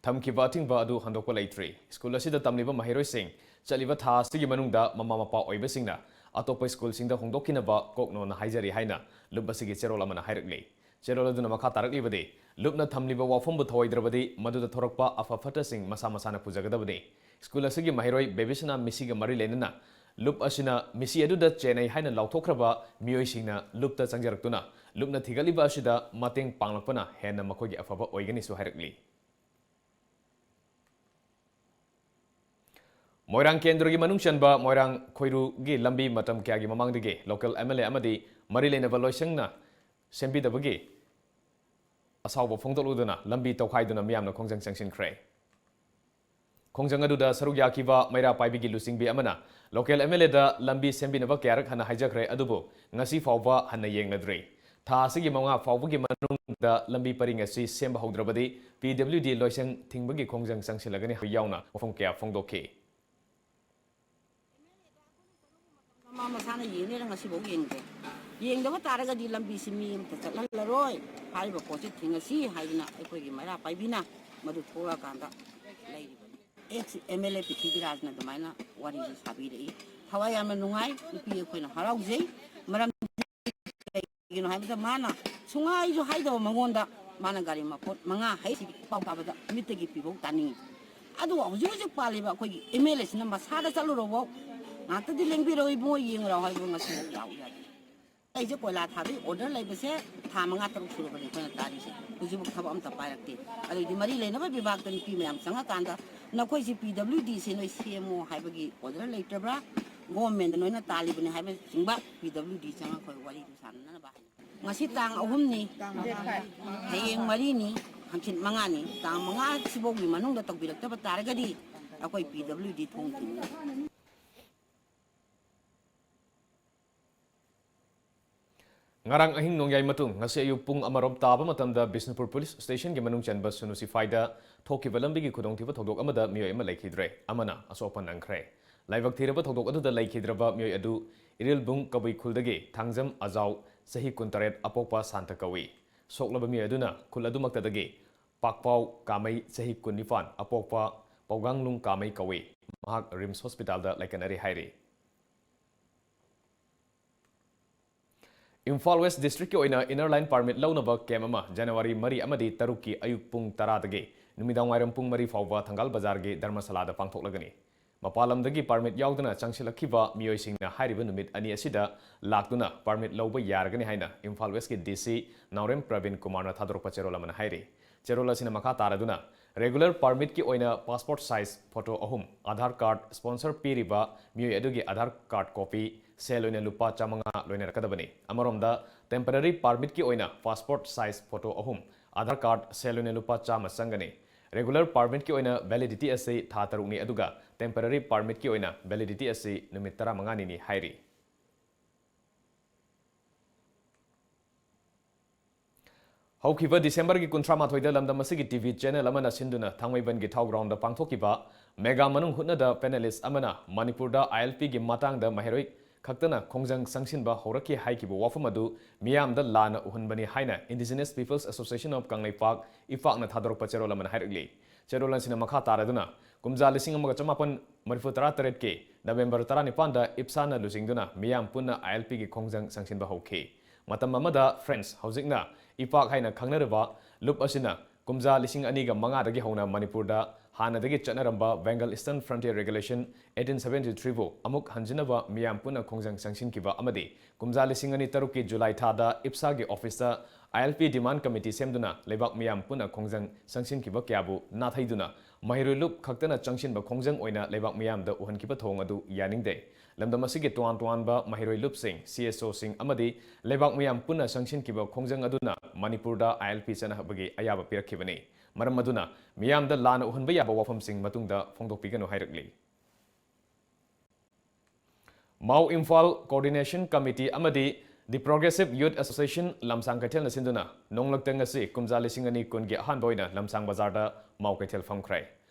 ꯊꯝꯈꯤꯕ ꯑꯊꯤꯡꯕ ꯑꯗꯨ ꯍꯟꯗꯣꯛꯄ ꯂꯩꯇ꯭ꯔꯤ꯫ School ꯑꯁꯤꯗ ꯇꯝꯂꯤꯕ ꯃꯍꯩꯔꯣꯏꯁꯤꯡ ꯆꯠꯂꯤꯕ ꯊꯥ ꯑꯁꯤꯒꯤ ꯃꯅꯨꯡꯗ ꯃꯃꯥ ꯃꯄꯥ ꯑꯣꯏꯕꯁꯤꯡꯅ ꯑꯇꯣꯞꯄ schoolꯁꯤꯡꯗ ꯍꯣꯡꯗꯣꯛꯈꯤꯅꯕ ꯀꯣꯛꯅꯣꯅ ꯍꯥꯏꯖꯔꯤ ꯍꯥꯏꯅ ꯂꯨꯞ ꯑꯁꯤꯒꯤ ꯆꯦꯔꯣꯜ ꯑꯃꯅ ꯍꯥꯏꯔꯛꯂꯤ꯫ ꯆꯦꯔꯣꯜ ꯑꯗꯨꯅ ꯃꯈꯥ ꯇꯥꯔꯛꯂꯤꯕꯗꯤ, ꯂꯨꯞꯅ ꯊꯝꯂꯤꯕ ꯋꯥꯐꯝꯕꯨ ꯊꯧꯑꯣꯏꯗ꯭ꯔꯕꯗꯤ ꯃꯗꯨꯗ ꯊꯣꯔꯛꯄ ꯑꯐ ꯐꯠꯇꯁꯤꯡ ꯃꯁꯥ ꯃꯁꯥꯅ ꯄꯨꯖꯒꯗꯕꯅꯤ꯫ School ꯑꯁꯤꯒꯤ ꯃꯍꯩꯔꯣꯏ ꯕꯦꯕꯤꯁꯅꯥ ꯃꯤꯁꯤꯒ ꯃꯔꯤ ꯂꯩꯅꯅ ꯂꯨꯞ ꯑꯁꯤꯅ ꯃꯤꯁꯤ ꯑꯗꯨꯗ ꯆꯦꯟꯅꯩ ꯍꯥꯏꯅ ꯂꯥꯎꯊꯣꯛꯈ꯭ꯔꯕ ꯃꯤꯑꯣꯏꯁꯤꯡꯅ ꯂꯨꯞꯇ ꯆꯪꯖꯔꯛꯇꯨꯅ ꯂꯨꯞꯅ ꯊꯤꯒꯠꯂꯤꯕ ꯑꯁꯤꯗ ꯃꯇꯦꯡ ꯄꯥꯡꯂꯛꯄꯅ ꯍꯦꯟꯅ ꯃꯈꯣꯏꯒꯤ ꯑꯐꯕ ꯑꯣꯏꯒꯅꯤꯁꯨ ꯍꯥꯏꯔꯛꯂꯤ꯫ ꯃꯣꯏꯔꯥꯡ ꯀꯦꯟꯗ꯭ꯔꯒꯤ ꯃꯅꯨꯡ ꯆꯟꯕ ꯃꯣꯏꯔꯥꯡ ꯈꯣꯏꯔꯨꯒꯤ ꯂꯝꯕꯤ ꯃꯇꯝ ꯀꯌꯥꯒꯤ ꯃꯃꯥꯡꯗꯒꯤ local MLA ꯑꯃꯗꯤ ꯃꯔꯤ ꯂꯩꯅꯕ ꯂꯣꯏꯁꯪꯅ ꯁꯦꯝꯕꯤꯗꯕꯒꯤ ꯑꯁꯥꯎꯕ ꯐꯣꯡꯗꯣꯛꯂꯨꯗꯨꯅ ꯂꯝꯕꯤ ꯇꯧꯈꯥꯏꯗꯨꯅ ꯃꯤꯌꯥꯝꯅ ꯈꯣꯡꯖꯪ ꯆꯪꯁꯤꯟꯈ꯭ꯔꯦ꯫ ꯈꯣꯡꯖꯪ ꯑꯗꯨꯗ ꯁꯔꯨꯛ ꯌꯥꯈꯤꯕ ꯃꯩꯔꯥ ꯄꯥꯏꯕꯤꯒꯤ ꯂꯨꯆꯤꯡꯕꯤ ꯑꯃꯅ local MLAꯗ ꯂꯝꯕꯤ ꯁꯦꯝꯕꯤꯅꯕ ꯀꯌꯥꯔꯛ ꯍꯟꯅ ꯍꯥꯏꯖꯈ꯭ꯔꯦ, ꯑꯗꯨꯕꯨ ꯉꯁꯤ ꯐꯥꯎꯕ ꯍꯟꯅ ꯌꯦꯡꯅꯗ꯭ꯔꯤ꯫ ꯊꯥ ꯑꯁꯤꯒꯤ ꯃꯉꯥ ꯐꯥꯎꯕꯒꯤ ꯃꯅꯨꯡꯗ ꯂꯝꯕꯤ ꯄꯔꯤꯡ ꯑꯁꯤ ꯁꯦꯝꯕ ꯍꯧꯗ꯭ꯔꯕꯗꯤ PWD ꯂꯣꯏꯁꯪ ꯊꯤꯡꯕꯒꯤ ꯈꯣꯡꯖꯪ ꯆꯪꯁꯤꯜꯂꯒꯅꯤ ꯍꯥꯏꯕ ꯌꯥꯎꯅ ꯋꯥꯐꯝ ꯀꯌꯥ ꯐꯣꯡꯗꯣꯛꯈꯤ꯫ ꯃꯃꯥ ꯃꯁꯥꯅ ꯌꯦꯡꯅꯤꯅ ꯉꯁꯤꯐꯥꯎ ꯌꯦꯡꯗꯦ꯫ ꯌꯦꯡꯗꯕ ꯇꯥꯔꯒꯗꯤ ꯂꯝꯕꯤꯁꯤ ꯃꯤ ꯑꯃꯇ ꯆꯠꯍꯜꯂꯔꯣꯏ꯫ ꯍꯥꯏꯔꯤꯕ ꯄꯣꯠꯁꯤ ꯊꯤꯡꯉꯁꯤ ꯍꯥꯏꯗꯅ ꯑꯩꯈꯣꯏꯒꯤ ꯃꯩꯔꯥ ꯄꯥꯏꯕꯤꯅ ꯃꯗꯨ ꯊꯣꯛꯂꯛꯑꯀꯥꯟꯗ ꯂꯩꯔꯤꯕꯅꯤ꯫ Ex MLA ꯄ꯭ꯔꯤꯊꯤꯕꯤꯔꯥꯖꯅ ꯑꯗꯨꯃꯥꯏꯅ ꯋꯥꯔꯤꯁꯤ ꯁꯥꯕꯤꯔꯛꯏ꯫ ꯊꯋꯥꯏ ꯌꯥꯝꯅ ꯅꯨꯡꯉꯥꯏ꯫ ꯅꯨꯄꯤ ꯑꯩꯈꯣꯏꯅ ꯍꯔꯥꯎꯖꯩ꯫ ꯃꯔꯝꯗꯤ ꯀꯩꯒꯤꯅꯣ ꯍꯥꯏꯕꯗ ꯃꯥꯅ ꯁꯨꯡꯍꯥꯏꯁꯨ ꯍꯥꯏꯗꯕ ꯃꯉꯣꯟꯗ ꯃꯥꯅ ꯒꯥꯔꯤ ꯃꯄꯣꯠ ꯃꯉꯥ ꯍꯩꯁꯤꯗꯤ ꯄꯥꯎ ꯇꯥꯕꯗ ꯃꯤꯠꯇꯒꯤ ꯄꯤꯐꯧ ꯇꯥꯅꯤꯡꯉꯤ꯫ ꯑꯗꯨꯒ ꯍꯧꯖꯤꯛ ꯍꯧꯖꯤꯛ ꯄꯥꯜꯂꯤꯕ ꯑꯩꯈꯣꯏꯒꯤ MLAꯁꯤꯅ ꯃꯁꯥꯗ ꯆꯠꯂꯨꯔꯐꯥꯎ ꯉꯥꯛꯇꯗꯤ ꯂꯦꯡꯕꯤꯔꯛꯑꯣ ꯏꯕꯨꯡꯉꯣ, ꯌꯦꯡꯉꯨꯔꯣ ꯍꯥꯏꯕ ꯉꯁꯤꯐꯥꯎ ꯌꯥꯎ ꯌꯥꯗꯦ꯫ ꯑꯩꯁꯦ ꯀꯣꯏꯂꯥ ꯊꯥꯕꯒꯤ order ꯂꯩꯕꯁꯦ ꯊꯥ ꯃꯉꯥ ꯇꯔꯨꯛ ꯁꯨꯔꯕꯅꯤ ꯑꯩꯈꯣꯏꯅ ꯇꯥꯔꯤꯁꯦ꯫ ꯍꯧꯖꯤꯛꯐꯥꯎ ꯊꯕꯛ ꯑꯝꯇ ꯄꯥꯏꯔꯛꯇꯦ꯫ ꯑꯗꯩꯗꯤ ꯃꯔꯤ ꯂꯩꯅꯕ ꯕꯤꯚꯥꯒꯇ ꯅꯨꯄꯤ ꯃꯌꯥꯝ ꯆꯪꯉꯀꯥꯟꯗ ꯅꯈꯣꯏꯁꯤ PWDꯁꯦ ꯅꯣꯏ ꯁꯦꯝꯃꯣ ꯍꯥꯏꯕꯒꯤ order ꯂꯩꯇ꯭ꯔꯕ꯭ꯔꯥ? Governmentꯅ ꯅꯣꯏꯅ ꯇꯥꯜꯂꯤꯕꯅꯤ ꯍꯥꯏꯕꯅꯆꯤꯡꯕ PWD ꯆꯪꯉꯒ ꯑꯩꯈꯣꯏ ꯋꯥꯔꯤꯗꯨ ꯁꯥꯟꯅꯅꯕ ꯍꯥꯏꯅ꯫ ꯉꯁꯤ ꯇꯥꯡ ꯑꯍꯨꯝꯅꯤ, ꯍꯌꯦꯡ ꯃꯔꯤꯅꯤ, ꯍꯪꯆꯤꯠ ꯃꯉꯥꯅꯤ꯫ ꯇꯥꯡ ꯃꯉꯥ ꯁꯤꯐꯥꯎꯒꯤ ꯃꯅꯨꯡꯗ ꯇꯧꯕꯤꯔꯛꯇꯕ ꯇꯥꯔꯒꯗꯤ ꯑꯩꯈꯣꯏ ꯄꯤ ꯗꯕ꯭ꯂꯤꯎ ꯗꯤ ꯊꯣꯡ ꯊꯤꯡꯉꯤ꯫ ꯉꯔꯥꯡ ꯑꯍꯤꯡ ꯅꯣꯡꯌꯥꯏ ꯃꯇꯨꯡ ꯉꯁꯤ ꯑꯌꯨꯛ ꯄꯨꯡ ꯑꯃꯔꯣꯝ ꯇꯥꯕ ꯃꯇꯝꯗ ꯕꯤꯁꯅꯨꯄꯨꯔ ꯄꯨꯂꯤꯁ ꯁ꯭ꯇꯦꯁꯟꯒꯤ ꯃꯅꯨꯡ ꯆꯟꯕ ꯁꯨꯅꯨ ꯁꯤꯐꯥꯏꯗ ꯊꯣꯛꯈꯤꯕ ꯂꯝꯕꯤꯒꯤ ꯈꯨꯗꯣꯡꯊꯤꯕ ꯊꯧꯗꯣꯛ ꯑꯃꯗ ꯃꯤꯑꯣꯏ ꯑꯃ ꯂꯩꯈꯤꯗ꯭ꯔꯦ, ꯑꯃꯅ ꯑꯁꯣꯛ ꯑꯄꯟ ꯅꯪꯈ꯭ꯔꯦ꯫ ꯂꯥꯏꯕꯛ ꯊꯤꯔꯕ ꯊꯧꯗꯣꯛ ꯑꯗꯨꯗ ꯂꯩꯈꯤꯗ꯭ꯔꯕ ꯃꯤꯑꯣꯏ ꯑꯗꯨ ꯏꯔꯤꯜꯕꯨꯡ ꯀꯕꯨꯏ ꯈꯨꯜꯗꯒꯤ ꯊꯥꯡꯖꯝ ꯑꯖꯥꯎ, ꯆꯍꯤ ꯀꯨꯟꯇꯔꯦꯠ, ꯑꯄꯣꯛꯄ ꯁꯥꯟꯇ ꯀꯧꯏ꯫ ꯁꯣꯛꯂꯕ ꯃꯤꯑꯣꯏ ꯑꯗꯨꯅ ꯈꯨꯜ ꯑꯗꯨꯃꯛꯇꯗꯒꯤ ꯄꯥꯛꯄꯥꯎ ꯀꯥꯃꯩ, ꯆꯍꯤ ꯀꯨꯟꯅꯤꯄꯥꯟ, ꯑꯄꯣꯛꯄ ꯄꯧꯒꯥꯡꯂꯨꯡ ꯀꯥꯃꯩ ꯀꯧꯏ꯫ ꯃꯍꯥꯛ ꯔꯤꯝꯁ ꯍꯣꯁꯄꯤꯇꯥꯜꯗ ꯂꯩꯀꯠꯅꯔꯤ ꯍꯥꯏꯔꯤ꯫ ꯏꯝꯐꯥꯜ ꯋꯦꯁ ꯗꯤꯁꯇ꯭ꯔꯤꯛꯀꯤ ꯑꯣꯏꯅ ꯏꯅꯔ ꯂꯥꯏꯟ ꯄꯥꯔꯃꯤꯠ ꯂꯧꯅꯕ ꯀꯦꯝ ꯑꯃ ꯖꯅꯋꯥꯔꯤ ꯃꯔꯤ ꯑꯃꯗꯤ ꯇꯔꯨꯛꯀꯤ ꯑꯌꯨꯛ ꯄꯨꯡ ꯇꯔꯥꯗꯒꯤ ꯅꯨꯃꯤꯗꯥꯡꯋꯥꯏꯔꯝ ꯄꯨꯡ ꯃꯔꯤ ꯐꯥꯎꯕ ꯊꯪꯒꯥꯜ ꯕꯖꯥꯔꯒꯤ ꯙꯔꯃꯁꯥꯂꯥꯗ ꯄꯥꯡꯊꯣꯛꯂꯒꯅꯤ꯫ ꯃꯄꯥꯟ ꯂꯝꯗꯒꯤ ꯄꯥꯔꯃꯤꯠ ꯌꯥꯎꯗꯅ ꯆꯪꯁꯤꯜꯂꯛꯈꯤꯕ ꯃꯤꯑꯣꯏꯁꯤꯡꯅ ꯍꯥꯏꯔꯤꯕ ꯅꯨꯃꯤꯠ ꯑꯅꯤ ꯑꯁꯤꯗ ꯂꯥꯛꯇꯨꯅ ꯄꯥꯔꯃꯤꯠ ꯂꯧꯕ ꯌꯥꯔꯒꯅꯤ ꯍꯥꯏꯅ ꯏꯝꯐꯥꯜ ꯋꯦꯁꯀꯤ ꯗꯤ ꯁꯤ ꯅꯥꯎꯔꯦꯝ ꯄ꯭ꯔꯕꯤꯟ ꯀꯨꯃꯥꯔꯅ ꯊꯥꯗꯣꯔꯛꯄ ꯆꯦꯔꯣꯜ ꯑꯃꯅ ꯍꯥꯏꯔꯤ꯫ ꯆꯦꯔꯣꯜ ꯑꯁꯤꯅ ꯃꯈꯥ ꯇꯥꯔꯗꯨꯅ, ꯔꯦꯒꯨꯂꯔ ꯄꯥꯔꯃꯤꯠꯀꯤ ꯑꯣꯏꯅ ꯄꯥꯁꯄꯣꯔꯠ ꯁꯥꯏꯖ ꯐꯣꯇꯣ ꯑꯍꯨꯝ, ꯑꯥꯙꯥꯔ ꯀꯥꯔꯗ, ꯁ꯭ꯄꯣꯟꯁꯔ ꯄꯤꯔꯤꯕ ꯃꯤꯑꯣꯏ ꯑꯗꯨꯒꯤ ꯑꯥꯙꯥꯔ ꯀꯥꯔꯗ ꯀꯣꯄꯤ, ꯁꯦꯜ ꯑꯣꯏꯅ ꯂꯨꯄꯥ ꯆꯥꯃꯉꯥ ꯂꯣꯏꯅꯔꯛꯀꯗꯕꯅꯤ꯫ ꯑꯃꯔꯣꯝꯗ, ꯇꯦꯝꯄꯔꯔꯤ ꯄꯥꯔꯃꯤꯠꯀꯤ ꯑꯣꯏꯅ ꯄꯥꯁꯄꯣꯔꯠ ꯁꯥꯏꯖ ꯐꯣꯇꯣ ꯑꯍꯨꯝ, ꯑꯥꯙꯥꯔ ꯀꯥꯔꯗ, ꯁꯦꯜ ꯑꯣꯏꯅ ꯂꯨꯄꯥ ꯆꯥꯝꯃ ꯆꯪꯒꯅꯤ꯫ ꯔꯦꯒꯨꯂꯔ ꯄꯥꯔꯃꯤꯠꯀꯤ ꯑꯣꯏꯅ ꯚꯦꯂꯤꯗꯤꯇꯤ ꯑꯁꯤ ꯊꯥ ꯇꯔꯨꯛꯅꯤ, ꯑꯗꯨꯒ ꯇꯦꯝꯄꯔꯔꯤ ꯄꯥꯔꯃꯤꯠꯀꯤ ꯑꯣꯏꯅ ꯚꯦꯂꯤꯗꯤꯇꯤ ꯑꯁꯤ ꯅꯨꯃꯤꯠ ꯇꯔꯥꯃꯉꯥꯅꯤꯅꯤ ꯍꯥꯏꯔꯤ꯫ ꯍꯧꯈꯤꯕ ꯗꯤꯁꯦꯝꯕꯔꯒꯤ ꯀꯨꯟꯊ꯭ꯔꯥ ꯃꯥꯊꯣꯏꯗ ꯂꯝꯗꯝ ꯑꯁꯤꯒꯤ ꯇꯤ ꯚꯤ ꯆꯦꯅꯦꯜ ꯑꯃꯅ ꯁꯤꯟꯗꯨꯅ ꯊꯥꯡꯃꯩꯕꯟꯒꯤ ꯊꯥꯎ ꯒ꯭ꯔꯥꯎꯟꯗ ꯄꯥꯡꯊꯣꯛꯈꯤꯕ ꯃꯦꯒꯥ ꯃꯅꯨꯡ ꯍꯨꯠꯅꯗ ꯄꯦꯅꯦꯂꯤꯁ ꯑꯃꯅ ꯃꯅꯤꯄꯨꯔꯗ ꯑꯥꯏ ꯑꯦꯜ ꯄꯤꯒꯤ ꯃꯇꯥꯡꯗ ꯃꯍꯩꯔꯣꯏ ꯈꯛꯇꯅ ꯈꯣꯡꯖꯪ ꯆꯪꯁꯤꯟꯕ ꯍꯧꯔꯛꯈꯤ ꯍꯥꯏꯈꯤꯕ ꯋꯥꯐꯝ ꯑꯗꯨ ꯃꯤꯌꯥꯝꯗ ꯂꯥꯟꯅ ꯎꯍꯟꯕꯅꯤ ꯍꯥꯏꯅ Indigenous Peoples Association of Kangleipak, ꯏꯄꯥꯛꯅ ꯊꯥꯗꯣꯔꯛꯄ ꯆꯦꯔꯣꯜ ꯑꯃꯅ ꯍꯥꯏꯔꯛꯂꯤ꯫ ꯆꯦꯔꯣꯜ ꯑꯁꯤꯅ ꯃꯈꯥ ꯇꯥꯔꯗꯨꯅ, ꯀꯨꯝꯖꯥ ꯂꯤꯁꯤꯡ ꯑꯃꯒ ꯆꯃꯥꯄꯟ ꯃꯔꯤꯐꯨ ꯇꯔꯥ ꯇꯔꯦꯠꯀꯤ ꯅꯕꯦꯝꯕꯔ ꯇꯔꯥꯅꯤꯄꯥꯟꯗ ꯏꯞꯁꯥꯅ ꯂꯨꯆꯤꯡꯗꯨꯅ ꯃꯤꯌꯥꯝ ꯄꯨꯟꯅ ꯑꯥꯏ ꯑꯦꯜ ꯄꯤꯒꯤ ꯈꯣꯡꯖꯪ ꯆꯪꯁꯤꯟꯕ ꯍꯧꯈꯤ꯫ ꯃꯇꯝ ꯑꯃꯗ ꯐ꯭ꯔꯦꯟꯁ, ꯍꯧꯖꯤꯛꯅ ꯏꯄꯥꯛ ꯍꯥꯏꯅ ꯈꯪꯅꯔꯤꯕ ꯂꯨꯞ ꯑꯁꯤꯅ ꯀꯨꯝꯖꯥ ꯂꯤꯁꯤꯡ ꯑꯅꯤꯒ ꯃꯉꯥꯗꯒꯤ ꯍꯧꯅ ꯃꯅꯤꯄꯨꯔꯗ ꯍꯥꯟꯅꯗꯒꯤ ꯆꯠꯅꯔꯝꯕ Bengal Eastern Frontier Regulation eighteen seventy three ꯕꯨ ꯑꯃꯨꯛ ꯍꯟꯖꯤꯟꯅꯕ ꯃꯤꯌꯥꯝ ꯄꯨꯟꯅ ꯈꯣꯡꯖꯪ ꯆꯪꯁꯤꯟꯈꯤꯕ ꯑꯃꯗꯤ ꯀꯨꯝꯖꯥ ꯂꯤꯁꯤꯡ ꯑꯅꯤ ꯇꯔꯨꯛꯀꯤ ꯖꯨꯂꯥꯏ ꯊꯥꯗ ꯏꯞꯁꯥꯒꯤ ꯑꯣꯐꯤꯁꯇ ꯑꯥꯏ ꯑꯦꯜ ꯄꯤ ꯗꯤꯃꯥꯟ ꯀꯃꯤꯇꯤ ꯁꯦꯝꯗꯨꯅ ꯂꯩꯕꯥꯛ ꯃꯤꯌꯥꯝ ꯄꯨꯟꯅ ꯈꯣꯡꯖꯪ ꯆꯪꯁꯤꯟꯈꯤꯕ ꯀꯌꯥꯕꯨ ꯅꯥꯊꯩꯗꯨꯅ ꯃꯍꯩꯔꯣꯏ ꯂꯨꯞ ꯈꯛꯇꯅ ꯆꯪꯁꯤꯟꯕ ꯈꯣꯡꯖꯪ ꯑꯣꯏꯅ ꯂꯩꯕꯥꯛ ꯃꯤꯌꯥꯝꯗ ꯎꯍꯟꯈꯤꯕ ꯊꯧꯑꯣꯡ ꯑꯗꯨ ꯌꯥꯅꯤꯡꯗꯦ꯫ ꯂꯝꯗꯝ ꯑꯁꯤꯒꯤ ꯇꯣꯉꯥꯟ ꯇꯣꯉꯥꯟꯕ ꯃꯍꯩꯔꯣꯏ ꯂꯨꯞꯁꯤꯡ, ꯁꯤ ꯑꯦꯁ ꯑꯣꯁꯤꯡ ꯑꯃꯗꯤ ꯂꯩꯕꯥꯛ ꯃꯤꯌꯥꯝ ꯄꯨꯟꯅ ꯆꯪꯁꯤꯟꯈꯤꯕ ꯈꯣꯡꯖꯪ ꯑꯗꯨꯅ ꯃꯅꯤꯄꯨꯔꯗ ꯑꯥꯏ ꯑꯦꯜ ꯄꯤ ꯆꯠꯅꯕꯒꯤ ꯑꯌꯥꯕ ꯄꯤꯔꯛꯈꯤꯕꯅꯤ꯫ ꯃꯔꯝ ꯑꯗꯨꯅ ꯃꯤꯌꯥꯝꯗ ꯂꯥꯟꯅ ꯎꯍꯟꯕ ꯌꯥꯕ ꯋꯥꯐꯝꯁꯤꯡ ꯃꯇꯨꯡꯗ ꯐꯣꯡꯗꯣꯛꯄꯤꯒꯅꯨ ꯍꯥꯏꯔꯛꯂꯤ꯫ ꯃꯥꯎ ꯏꯝꯐꯥꯜ Coordination Committee ꯑꯃꯗꯤ The Progressive Youth Association ꯂꯝꯁꯥꯡ ꯀꯩꯊꯦꯜꯅ ꯁꯤꯟꯗꯨꯅ ꯅꯣꯡꯂꯛꯇ ꯉꯁꯤ ꯀꯨꯝꯖꯥ ꯂꯤꯁꯤꯡ ꯑꯅꯤ ꯀꯨꯟꯒꯤ ꯑꯍꯥꯟꯕ ꯑꯣꯏꯅ ꯂꯝꯁꯥꯡ ꯕꯖꯥꯔꯗ ꯃꯥꯎ ꯀꯩꯊꯦꯜ ꯐꯝꯈ꯭ꯔꯦ꯫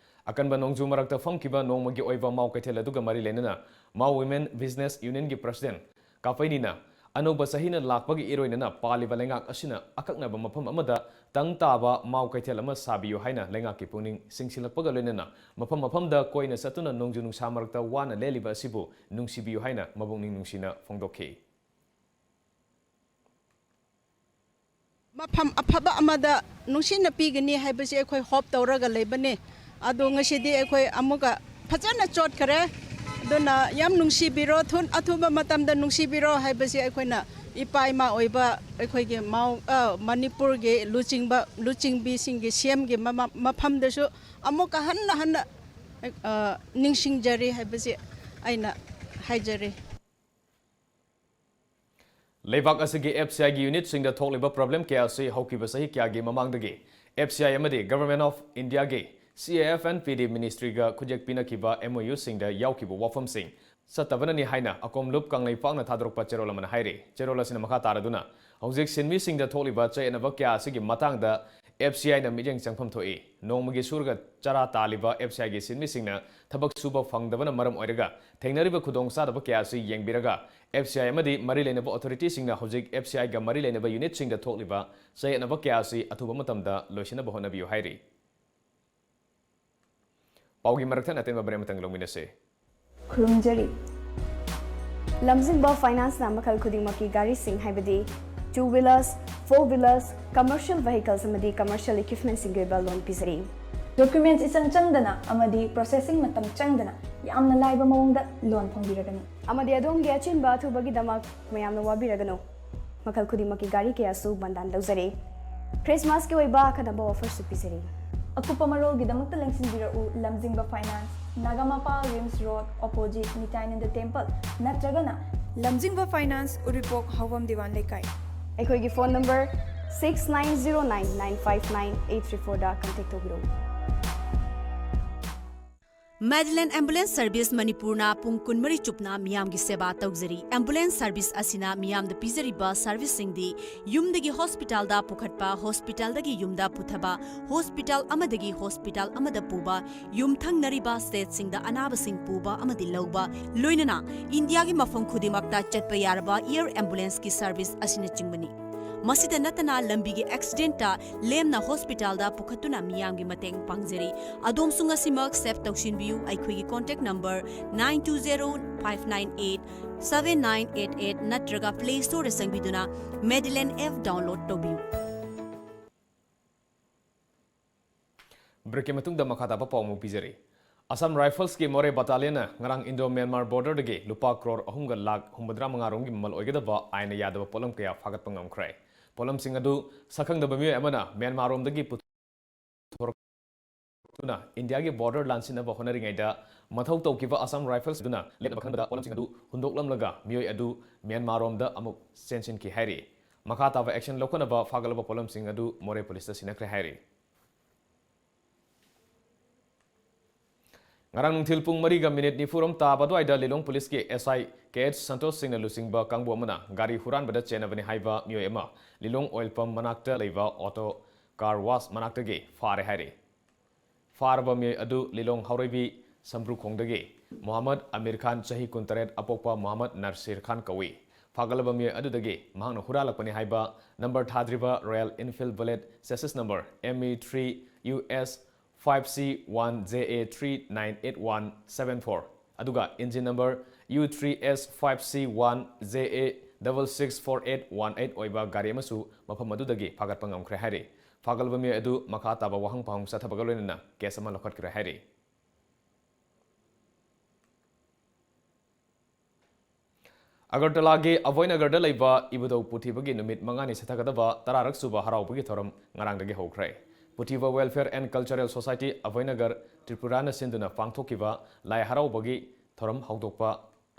ꯑꯀꯟꯕ ꯅꯣꯡꯖꯨ ꯃꯔꯛꯇ ꯐꯝꯈꯤꯕ ꯅꯣꯡꯃꯒꯤ ꯑꯣꯏꯕ ꯃꯥꯎ ꯀꯩꯊꯦꯜ ꯑꯗꯨꯒ ꯃꯔꯤ ꯂꯩꯅꯅ Mao Women Business Unionꯒꯤ President ꯀꯥꯄꯩꯅꯤꯅ ꯑꯅꯧꯕ ꯆꯍꯤꯅ ꯂꯥꯛꯄꯒꯤ ꯏꯔꯣꯏꯅꯅ ꯄꯥꯜꯂꯤꯕ ꯂꯩꯉꯥꯛ ꯑꯁꯤꯅ ꯑꯀꯛꯅꯕ ꯃꯐꯝ ꯑꯃꯗ ꯇꯪ ꯇꯥꯕ ꯃꯥꯎ ꯀꯩꯊꯦꯜ ꯑꯃ ꯁꯥꯕꯤꯌꯨ ꯍꯥꯏꯅ ꯂꯩꯉꯥꯛꯀꯤ ꯄꯨꯛꯅꯤꯡ ꯆꯤꯡꯁꯤꯜꯂꯛꯄꯒ ꯂꯣꯏꯅꯅ ꯃꯐꯝ ꯃꯐꯝꯗ ꯀꯣꯏꯅ ꯆꯠꯇꯨꯅ ꯅꯣꯡꯖꯨ ꯅꯨꯡꯁꯥ ꯃꯔꯛꯇ ꯋꯥꯅ ꯂꯦꯜꯂꯤꯕ ꯑꯁꯤꯕꯨ ꯅꯨꯡꯁꯤꯕꯤꯌꯨ ꯍꯥꯏꯅ ꯃꯄꯨꯛꯅꯤꯡ ꯅꯨꯡꯁꯤꯅ ꯐꯣꯡꯗꯣꯛꯈꯤ꯫ ꯃꯐꯝ ꯑꯐꯕ ꯑꯃꯗ ꯅꯨꯡꯁꯤꯅ ꯄꯤꯒꯅꯤ ꯍꯥꯏꯕꯁꯤ ꯑꯩꯈꯣꯏ hope ꯇꯧꯔꯒ ꯂꯩꯕꯅꯤ꯫ ꯑꯗꯣ ꯉꯁꯤꯗꯤ ꯑꯩꯈꯣꯏ ꯑꯃꯨꯛꯀ ꯐꯖꯅ ꯆꯣꯠꯈ꯭ꯔꯦ꯫ ꯑꯗꯨꯅ ꯌꯥꯝ ꯅꯨꯡꯁꯤꯕꯤꯔꯣ, ꯊꯨ-, ꯑꯊꯨꯕ ꯃꯇꯝꯗ ꯅꯨꯡꯁꯤꯕꯤꯔꯣ ꯍꯥꯏꯕꯁꯤ ꯑꯩꯈꯣꯏꯅ ꯏꯄꯥ ꯏꯃꯥ ꯑꯣꯏꯕ ꯑꯩꯈꯣꯏꯒꯤ ꯃꯥꯎ-, ꯑ, ꯃꯅꯤꯄꯨꯔꯒꯤ ꯂꯨꯆꯤꯡꯕ, ꯂꯨꯆꯤꯡꯕꯤꯁꯤꯡꯒꯤ ꯁꯤ ꯑꯦꯝꯒꯤ ꯃꯃ-, ꯃꯐꯝꯗꯁꯨ ꯑꯃꯨꯛꯀ ꯍꯟꯅ ꯍꯟꯅ, ꯑ, ꯅꯤꯡꯁꯤꯡꯖꯔꯤ ꯍꯥꯏꯕꯁꯤ ꯑꯩꯅ ꯍꯥꯏꯖꯔꯤ꯫ ꯂꯩꯕꯥꯛ ꯑꯁꯤꯒꯤ ꯑꯦꯐ ꯁꯤ ꯑꯥꯏꯒꯤ unitꯁꯤꯡꯗ ꯊꯣꯛꯂꯤꯕ problem ꯀꯌꯥ ꯑꯁꯤ ꯍꯧꯈꯤꯕ ꯆꯍꯤ ꯀꯌꯥꯒꯤ ꯃꯃꯥꯡꯗꯒꯤ ꯑꯦꯐ ꯁꯤ ꯑꯥꯏ ꯑꯃꯗꯤ Government of Indiaꯒꯤ C A F N P D Ministryꯒ ꯈꯨꯠꯌꯦꯛ ꯄꯤꯅꯈꯤꯕ M O Uꯁꯤꯡꯗ ꯌꯥꯎꯈꯤꯕ ꯋꯥꯐꯝꯁꯤꯡ ꯆꯠꯇꯕꯅꯅꯤ ꯍꯥꯏꯅ ꯑꯀꯣꯝꯂꯨꯞ ꯀꯪꯂꯩꯄꯥꯛꯅ ꯊꯥꯗꯣꯔꯛꯄ ꯆꯦꯔꯣꯜ ꯑꯃꯅ ꯍꯥꯏꯔꯤ꯫ ꯆꯦꯔꯣꯜ ꯑꯁꯤꯅ ꯃꯈꯥ ꯇꯥꯔꯗꯨꯅ ꯍꯧꯖꯤꯛ ꯁꯤꯟꯃꯤꯁꯤꯡꯗ ꯊꯣꯛꯂꯤꯕ ꯆꯌꯦꯠꯅꯕ ꯀꯌꯥ ꯑꯁꯤꯒꯤ ꯃꯇꯥꯡꯗ F C Iꯅ ꯃꯤꯠꯌꯦꯡ ꯆꯪꯐꯝ ꯊꯣꯛꯏ꯫ ꯅꯣꯡꯃꯒꯤ ꯁꯨꯔꯒ ꯆꯔꯥ ꯇꯥꯜꯂꯤꯕ F C Iꯒꯤ ꯁꯤꯟꯃꯤꯁꯤꯡꯅ ꯊꯕꯛ ꯁꯨꯕ ꯐꯪꯗꯕꯅ ꯃꯔꯝ ꯑꯣꯏꯔꯒ ꯊꯦꯡꯅꯔꯤꯕ ꯈꯨꯗꯣꯡꯆꯥꯗꯕ ꯀꯌꯥ ꯑꯁꯤ ꯌꯦꯡꯕꯤꯔꯒ F C I ꯑꯃꯗꯤ ꯃꯔꯤ ꯂꯩꯅꯕ authorityꯁꯤꯡꯅ ꯍꯧꯖꯤꯛ F C Iꯒ ꯃꯔꯤ ꯂꯩꯅꯕ unitꯁꯤꯡꯗ ꯊꯣꯛꯂꯤꯕ ꯆꯌꯦꯠꯅꯕ ꯀꯌꯥ ꯑꯁꯤ ꯑꯊꯨꯕ ꯃꯇꯝꯗ ꯂꯣꯏꯁꯤꯟꯅꯕ ꯍꯣꯠꯅꯕꯤꯌꯨ ꯍꯥꯏꯔꯤ꯫ ꯄꯥꯎꯒꯤ ꯃꯔꯛꯊꯠꯅ ꯑꯇꯦꯟꯕ break ꯑꯃꯇꯪ ꯂꯧꯃꯤꯟꯅꯁꯤ꯫ ꯈꯨꯔꯨꯝꯖꯔꯤ꯫ ꯂꯝꯖꯤꯡꯕ Financeꯅ ꯃꯈꯜ ꯈꯨꯗꯤꯡꯃꯛꯀꯤ ꯒꯥꯔꯤꯁꯤꯡ, ꯍꯥꯏꯕꯗꯤ two wheelers, four wheelers, commercial vehicles ꯑꯃꯗꯤ commercial equipmentꯁꯤꯡꯒꯤ ꯑꯣꯏꯕ loan ꯄꯤꯖꯔꯤ꯫ Documents ꯏꯆꯪ ꯆꯪꯗꯅ ꯑꯃꯗꯤ processing ꯃꯇꯝ ꯆꯪꯗꯅ ꯌꯥꯝꯅ ꯂꯥꯏꯕ ꯃꯑꯣꯡꯗ loan ꯐꯪꯕꯤꯔꯒꯅꯤ꯫ ꯑꯃꯗꯤ ꯑꯗꯣꯝꯒꯤ ꯑꯆꯤꯟꯕ ꯑꯊꯨꯕꯒꯤꯗꯃꯛ ꯃꯌꯥꯝꯅ ꯋꯥꯕꯤꯔꯒꯅꯨ꯫ ꯃꯈꯜ ꯈꯨꯗꯤꯡꯃꯛꯀꯤ ꯒꯥꯔꯤ ꯀꯌꯥꯁꯨ ꯕꯟꯗꯥꯟ ꯂꯧꯖꯔꯦ꯫ Christmasꯀꯤ ꯑꯣꯏꯕ ꯑꯈꯟꯅꯕ offerꯁꯨ ꯄꯤꯖꯔꯤ꯫ ꯑꯀꯨꯞꯄ ꯃꯔꯣꯜꯒꯤꯗꯃꯛꯇ ꯂꯦꯡꯁꯤꯟꯕꯤꯔꯛꯎ, ꯂꯝꯖꯤꯡꯕ Finance, Nagampal RIMS Road, opposite ꯅꯤꯇꯥꯏꯅꯟꯗ Temple, ꯅꯠꯇ꯭ꯔꯒꯅ ꯂꯝꯖꯤꯡꯕ Finance, ꯎꯔꯤꯄꯣꯛ, ꯍꯥꯎꯕꯝ ꯗꯤꯋꯥꯟ ꯂꯩꯀꯥꯏ꯫ ꯑꯩꯈꯣꯏꯒꯤ phone number Six nine zero nine nine five nine eight three four ꯗ contact ꯇꯧꯕꯤꯔꯛꯎ꯫ Madeline Ambulance Service ꯃꯅꯤꯄꯨꯔꯅ ꯄꯨꯡ ꯀꯨꯟꯃꯔꯤ ꯆꯨꯞꯅ ꯃꯤꯌꯥꯝꯒꯤ ꯁꯦꯕꯥ ꯇꯧꯖꯔꯤ꯫ Ambulance service ꯑꯁꯤꯅ ꯃꯤꯌꯥꯝꯗ ꯄꯤꯖꯔꯤꯕ serviceꯁꯤꯡꯗꯤ ꯌꯨꯝꯗꯒꯤ hospitalꯗ ꯄꯨꯈꯠꯄ, hospitalꯗꯒꯤ ꯌꯨꯝꯗ ꯄꯨꯊꯕ, hospital ꯑꯃꯗꯒꯤ hospital ꯑꯃꯗ ꯄꯨꯕ, ꯌꯨꯝꯊꯪꯅꯔꯤꯕ stateꯁꯤꯡꯗ ꯑꯅꯥꯕꯁꯤꯡ ꯄꯨꯕ ꯑꯃꯗꯤ ꯂꯧꯕ, ꯂꯣꯏꯅꯅ ꯏꯟꯗꯤꯌꯥꯒꯤ ꯃꯐꯝ ꯈꯨꯗꯤꯡꯃꯛꯇ ꯆꯠꯄ ꯌꯥꯔꯕ air ambulanceꯀꯤ service ꯑꯁꯤꯅꯆꯤꯡꯕꯅꯤ꯫ ꯃꯁꯤꯗ ꯅꯠꯇꯅ ꯂꯝꯕꯤꯒꯤ accidentꯇ ꯂꯦꯝꯅ hospitalꯗ ꯄꯨꯈꯠꯇꯨꯅ ꯃꯤꯌꯥꯝꯒꯤ ꯃꯇꯦꯡ ꯄꯥꯡꯖꯔꯤ꯫ ꯑꯗꯣꯝꯁꯨ ꯉꯁꯤꯃꯛ save ꯇꯧꯁꯤꯟꯕꯤꯌꯨ꯫ ꯑꯩꯈꯣꯏꯒꯤ contact number nine two zero five nine eight seven nine eight eight ꯅꯠꯇ꯭ꯔꯒ Play Storeꯗ ꯆꯪꯕꯤꯗꯨꯅ Madeline app download ꯇꯧꯕꯤꯌꯨ꯫ Breakꯀꯤ ꯃꯇꯨꯡꯗ ꯃꯈꯥ ꯇꯥꯕ ꯄꯥꯎ ꯑꯃꯨꯛ ꯄꯤꯖꯔꯤ꯫ Assam Riflesꯀꯤ ꯃꯣꯔꯦ battalionꯅ ꯉꯔꯥꯡ Indo-Myanmar borderꯗꯒꯤ ꯂꯨꯄꯥ ꯀ꯭ꯔꯣꯔ ꯑꯍꯨꯝꯒ ꯂꯥꯈ ꯍꯨꯝꯐꯨꯇꯔꯥ ꯃꯉꯥ ꯔꯣꯝꯒꯤ ꯃꯃꯜ ꯑꯣꯏꯒꯗꯕ ꯑꯥꯏꯟꯅ ꯌꯥꯗꯕ ꯄꯣꯠꯂꯝ ꯀꯌꯥ ꯐꯥꯒꯠꯄ ꯉꯝꯈ꯭ꯔꯦ꯫ ꯄꯣꯠꯂꯝꯁꯤꯡ ꯑꯗꯨ ꯁꯛꯈꯪꯗꯕ ꯃꯤꯑꯣꯏ ꯑꯃꯅ ꯃ꯭ꯌꯥꯟꯃꯥꯔ ꯔꯣꯝꯗꯒꯤ ꯄꯨꯊꯣꯔꯛꯇꯨꯅ ꯏꯟꯗꯤꯌꯥꯒꯤ border ꯂꯥꯟꯁꯤꯟꯅꯕ ꯍꯣꯠꯅꯔꯤꯉꯩꯗ ꯃꯊꯧ ꯇꯧꯈꯤꯕ Assam Rifles ꯑꯗꯨꯅ ꯂꯦꯞꯇꯕ ꯈꯪꯕꯗ ꯄꯣꯠꯂꯝꯁꯤꯡ ꯑꯗꯨ ꯍꯨꯟꯗꯣꯛꯂꯝꯂꯒ ꯃꯤꯑꯣꯏ ꯑꯗꯨ ꯃ꯭ꯌꯥꯟꯃꯥꯔ ꯔꯣꯝꯗ ꯑꯃꯨꯛ ꯆꯦꯟꯁꯤꯟꯈꯤ ꯍꯥꯏꯔꯤ꯫ ꯃꯈꯥ ꯇꯥꯕ action ꯂꯧꯈꯠꯅꯕ ꯐꯥꯒꯠꯂꯕ ꯄꯣꯠꯂꯝꯁꯤꯡ ꯑꯗꯨ ꯃꯣꯔꯦ ꯄꯨꯂꯤꯁꯇ ꯁꯤꯟꯅꯈ꯭ꯔꯦ ꯍꯥꯏꯔꯤ꯫ ꯉꯔꯥꯡ ꯅꯨꯡꯊꯤꯜ ꯄꯨꯡ ꯃꯔꯤꯒ ꯃꯤꯅꯤꯠ ꯅꯤꯐꯨ ꯔꯣꯝ ꯇꯥꯕ ꯑꯗꯨꯋꯥꯏꯗ ꯂꯤꯂꯣꯡ ꯄꯨꯂꯤꯁꯀꯤ S I K H Santosh ꯁꯤꯡꯅ ꯂꯨꯆꯤꯡꯕ ꯀꯥꯡꯕꯨ ꯑꯃꯅ ꯒꯥꯔꯤ ꯍꯨꯔꯥꯟꯕꯗ ꯆꯦꯟꯅꯕꯅꯤ ꯍꯥꯏꯕ ꯃꯤꯑꯣꯏ ꯑꯃ ꯂꯤꯂꯣꯡ oil pump ꯃꯅꯥꯛꯇ ꯂꯩꯕ auto car wash ꯃꯅꯥꯛꯇꯒꯤ ꯐꯥꯔꯦ ꯍꯥꯏꯔꯤ꯫ ꯐꯥꯔꯕ ꯃꯤꯑꯣꯏ ꯑꯗꯨ ꯂꯤꯂꯣꯡ ꯍꯥꯎꯔꯩꯕꯤ ꯁꯝꯕ꯭ꯔꯨꯈꯣꯡꯗꯒꯤ ꯃꯣꯍꯝꯃꯗ ꯑꯃꯤꯔ ꯈꯥꯟ, ꯆꯍꯤ ꯀꯨꯟꯇꯔꯦꯠ, ꯑꯄꯣꯛꯄ ꯃꯣꯍꯝꯃꯗ ꯅꯔꯁꯤꯔ ꯈꯥꯟ ꯀꯧꯏ꯫ ꯐꯥꯒꯠꯂꯕ ꯃꯤꯑꯣꯏ ꯑꯗꯨꯗꯒꯤ ꯃꯍꯥꯛꯅ ꯍꯨꯔꯥꯜꯂꯛꯄꯅꯤ ꯍꯥꯏꯕ number ꯊꯥꯗ꯭ꯔꯤꯕ Royal Enfield Bullet, chassis number M E three U S five C one J A three nine eight one seven four, ꯑꯗꯨꯒ engine number U three S five C one J A double six four eight one eight ꯑꯣꯏꯕ ꯒꯥꯔꯤ ꯑꯃꯁꯨ ꯃꯐꯝ ꯑꯗꯨꯗꯒꯤ ꯐꯥꯒꯠꯄ ꯉꯝꯈ꯭ꯔꯦ ꯍꯥꯏꯔꯤ꯫ ꯐꯥꯒꯠꯂꯕ ꯃꯤꯑꯣꯏ ꯑꯗꯨ ꯃꯈꯥ ꯇꯥꯕ ꯋꯥꯍꯪ ꯄꯥꯎꯍꯪ ꯆꯠꯊꯕꯒ ꯂꯣꯏꯅꯅ case ꯑꯃ ꯂꯧꯈꯠꯈ꯭ꯔꯦ ꯍꯥꯏꯔꯤ꯫ ꯑꯒꯔꯇꯂꯥꯒꯤ ꯑꯚꯣꯏꯅꯒꯔꯗ ꯂꯩꯕ ꯏꯕꯨꯙꯧ ꯄꯨꯊꯤꯕꯒꯤ ꯅꯨꯃꯤꯠ ꯃꯉꯥꯅꯤ ꯆꯠꯊꯒꯗꯕ ꯇꯔꯥꯔꯛ ꯁꯨꯕ ꯍꯔꯥꯎꯕꯒꯤ ꯊꯧꯔꯝ ꯉꯔꯥꯡꯗꯒꯤ ꯍꯧꯈ꯭ꯔꯦ꯫ ꯄꯨꯊꯤꯕ Welfare and Cultural Society ꯑꯚꯣꯏꯅꯒꯔ ꯇ꯭ꯔꯤꯄꯨꯔꯥꯅ ꯁꯤꯟꯗꯨꯅ ꯄꯥꯡꯊꯣꯛꯈꯤꯕ ꯂꯥꯏ ꯍꯔꯥꯎꯕꯒꯤ ꯊꯧꯔꯝ ꯍꯧꯗꯣꯛꯄ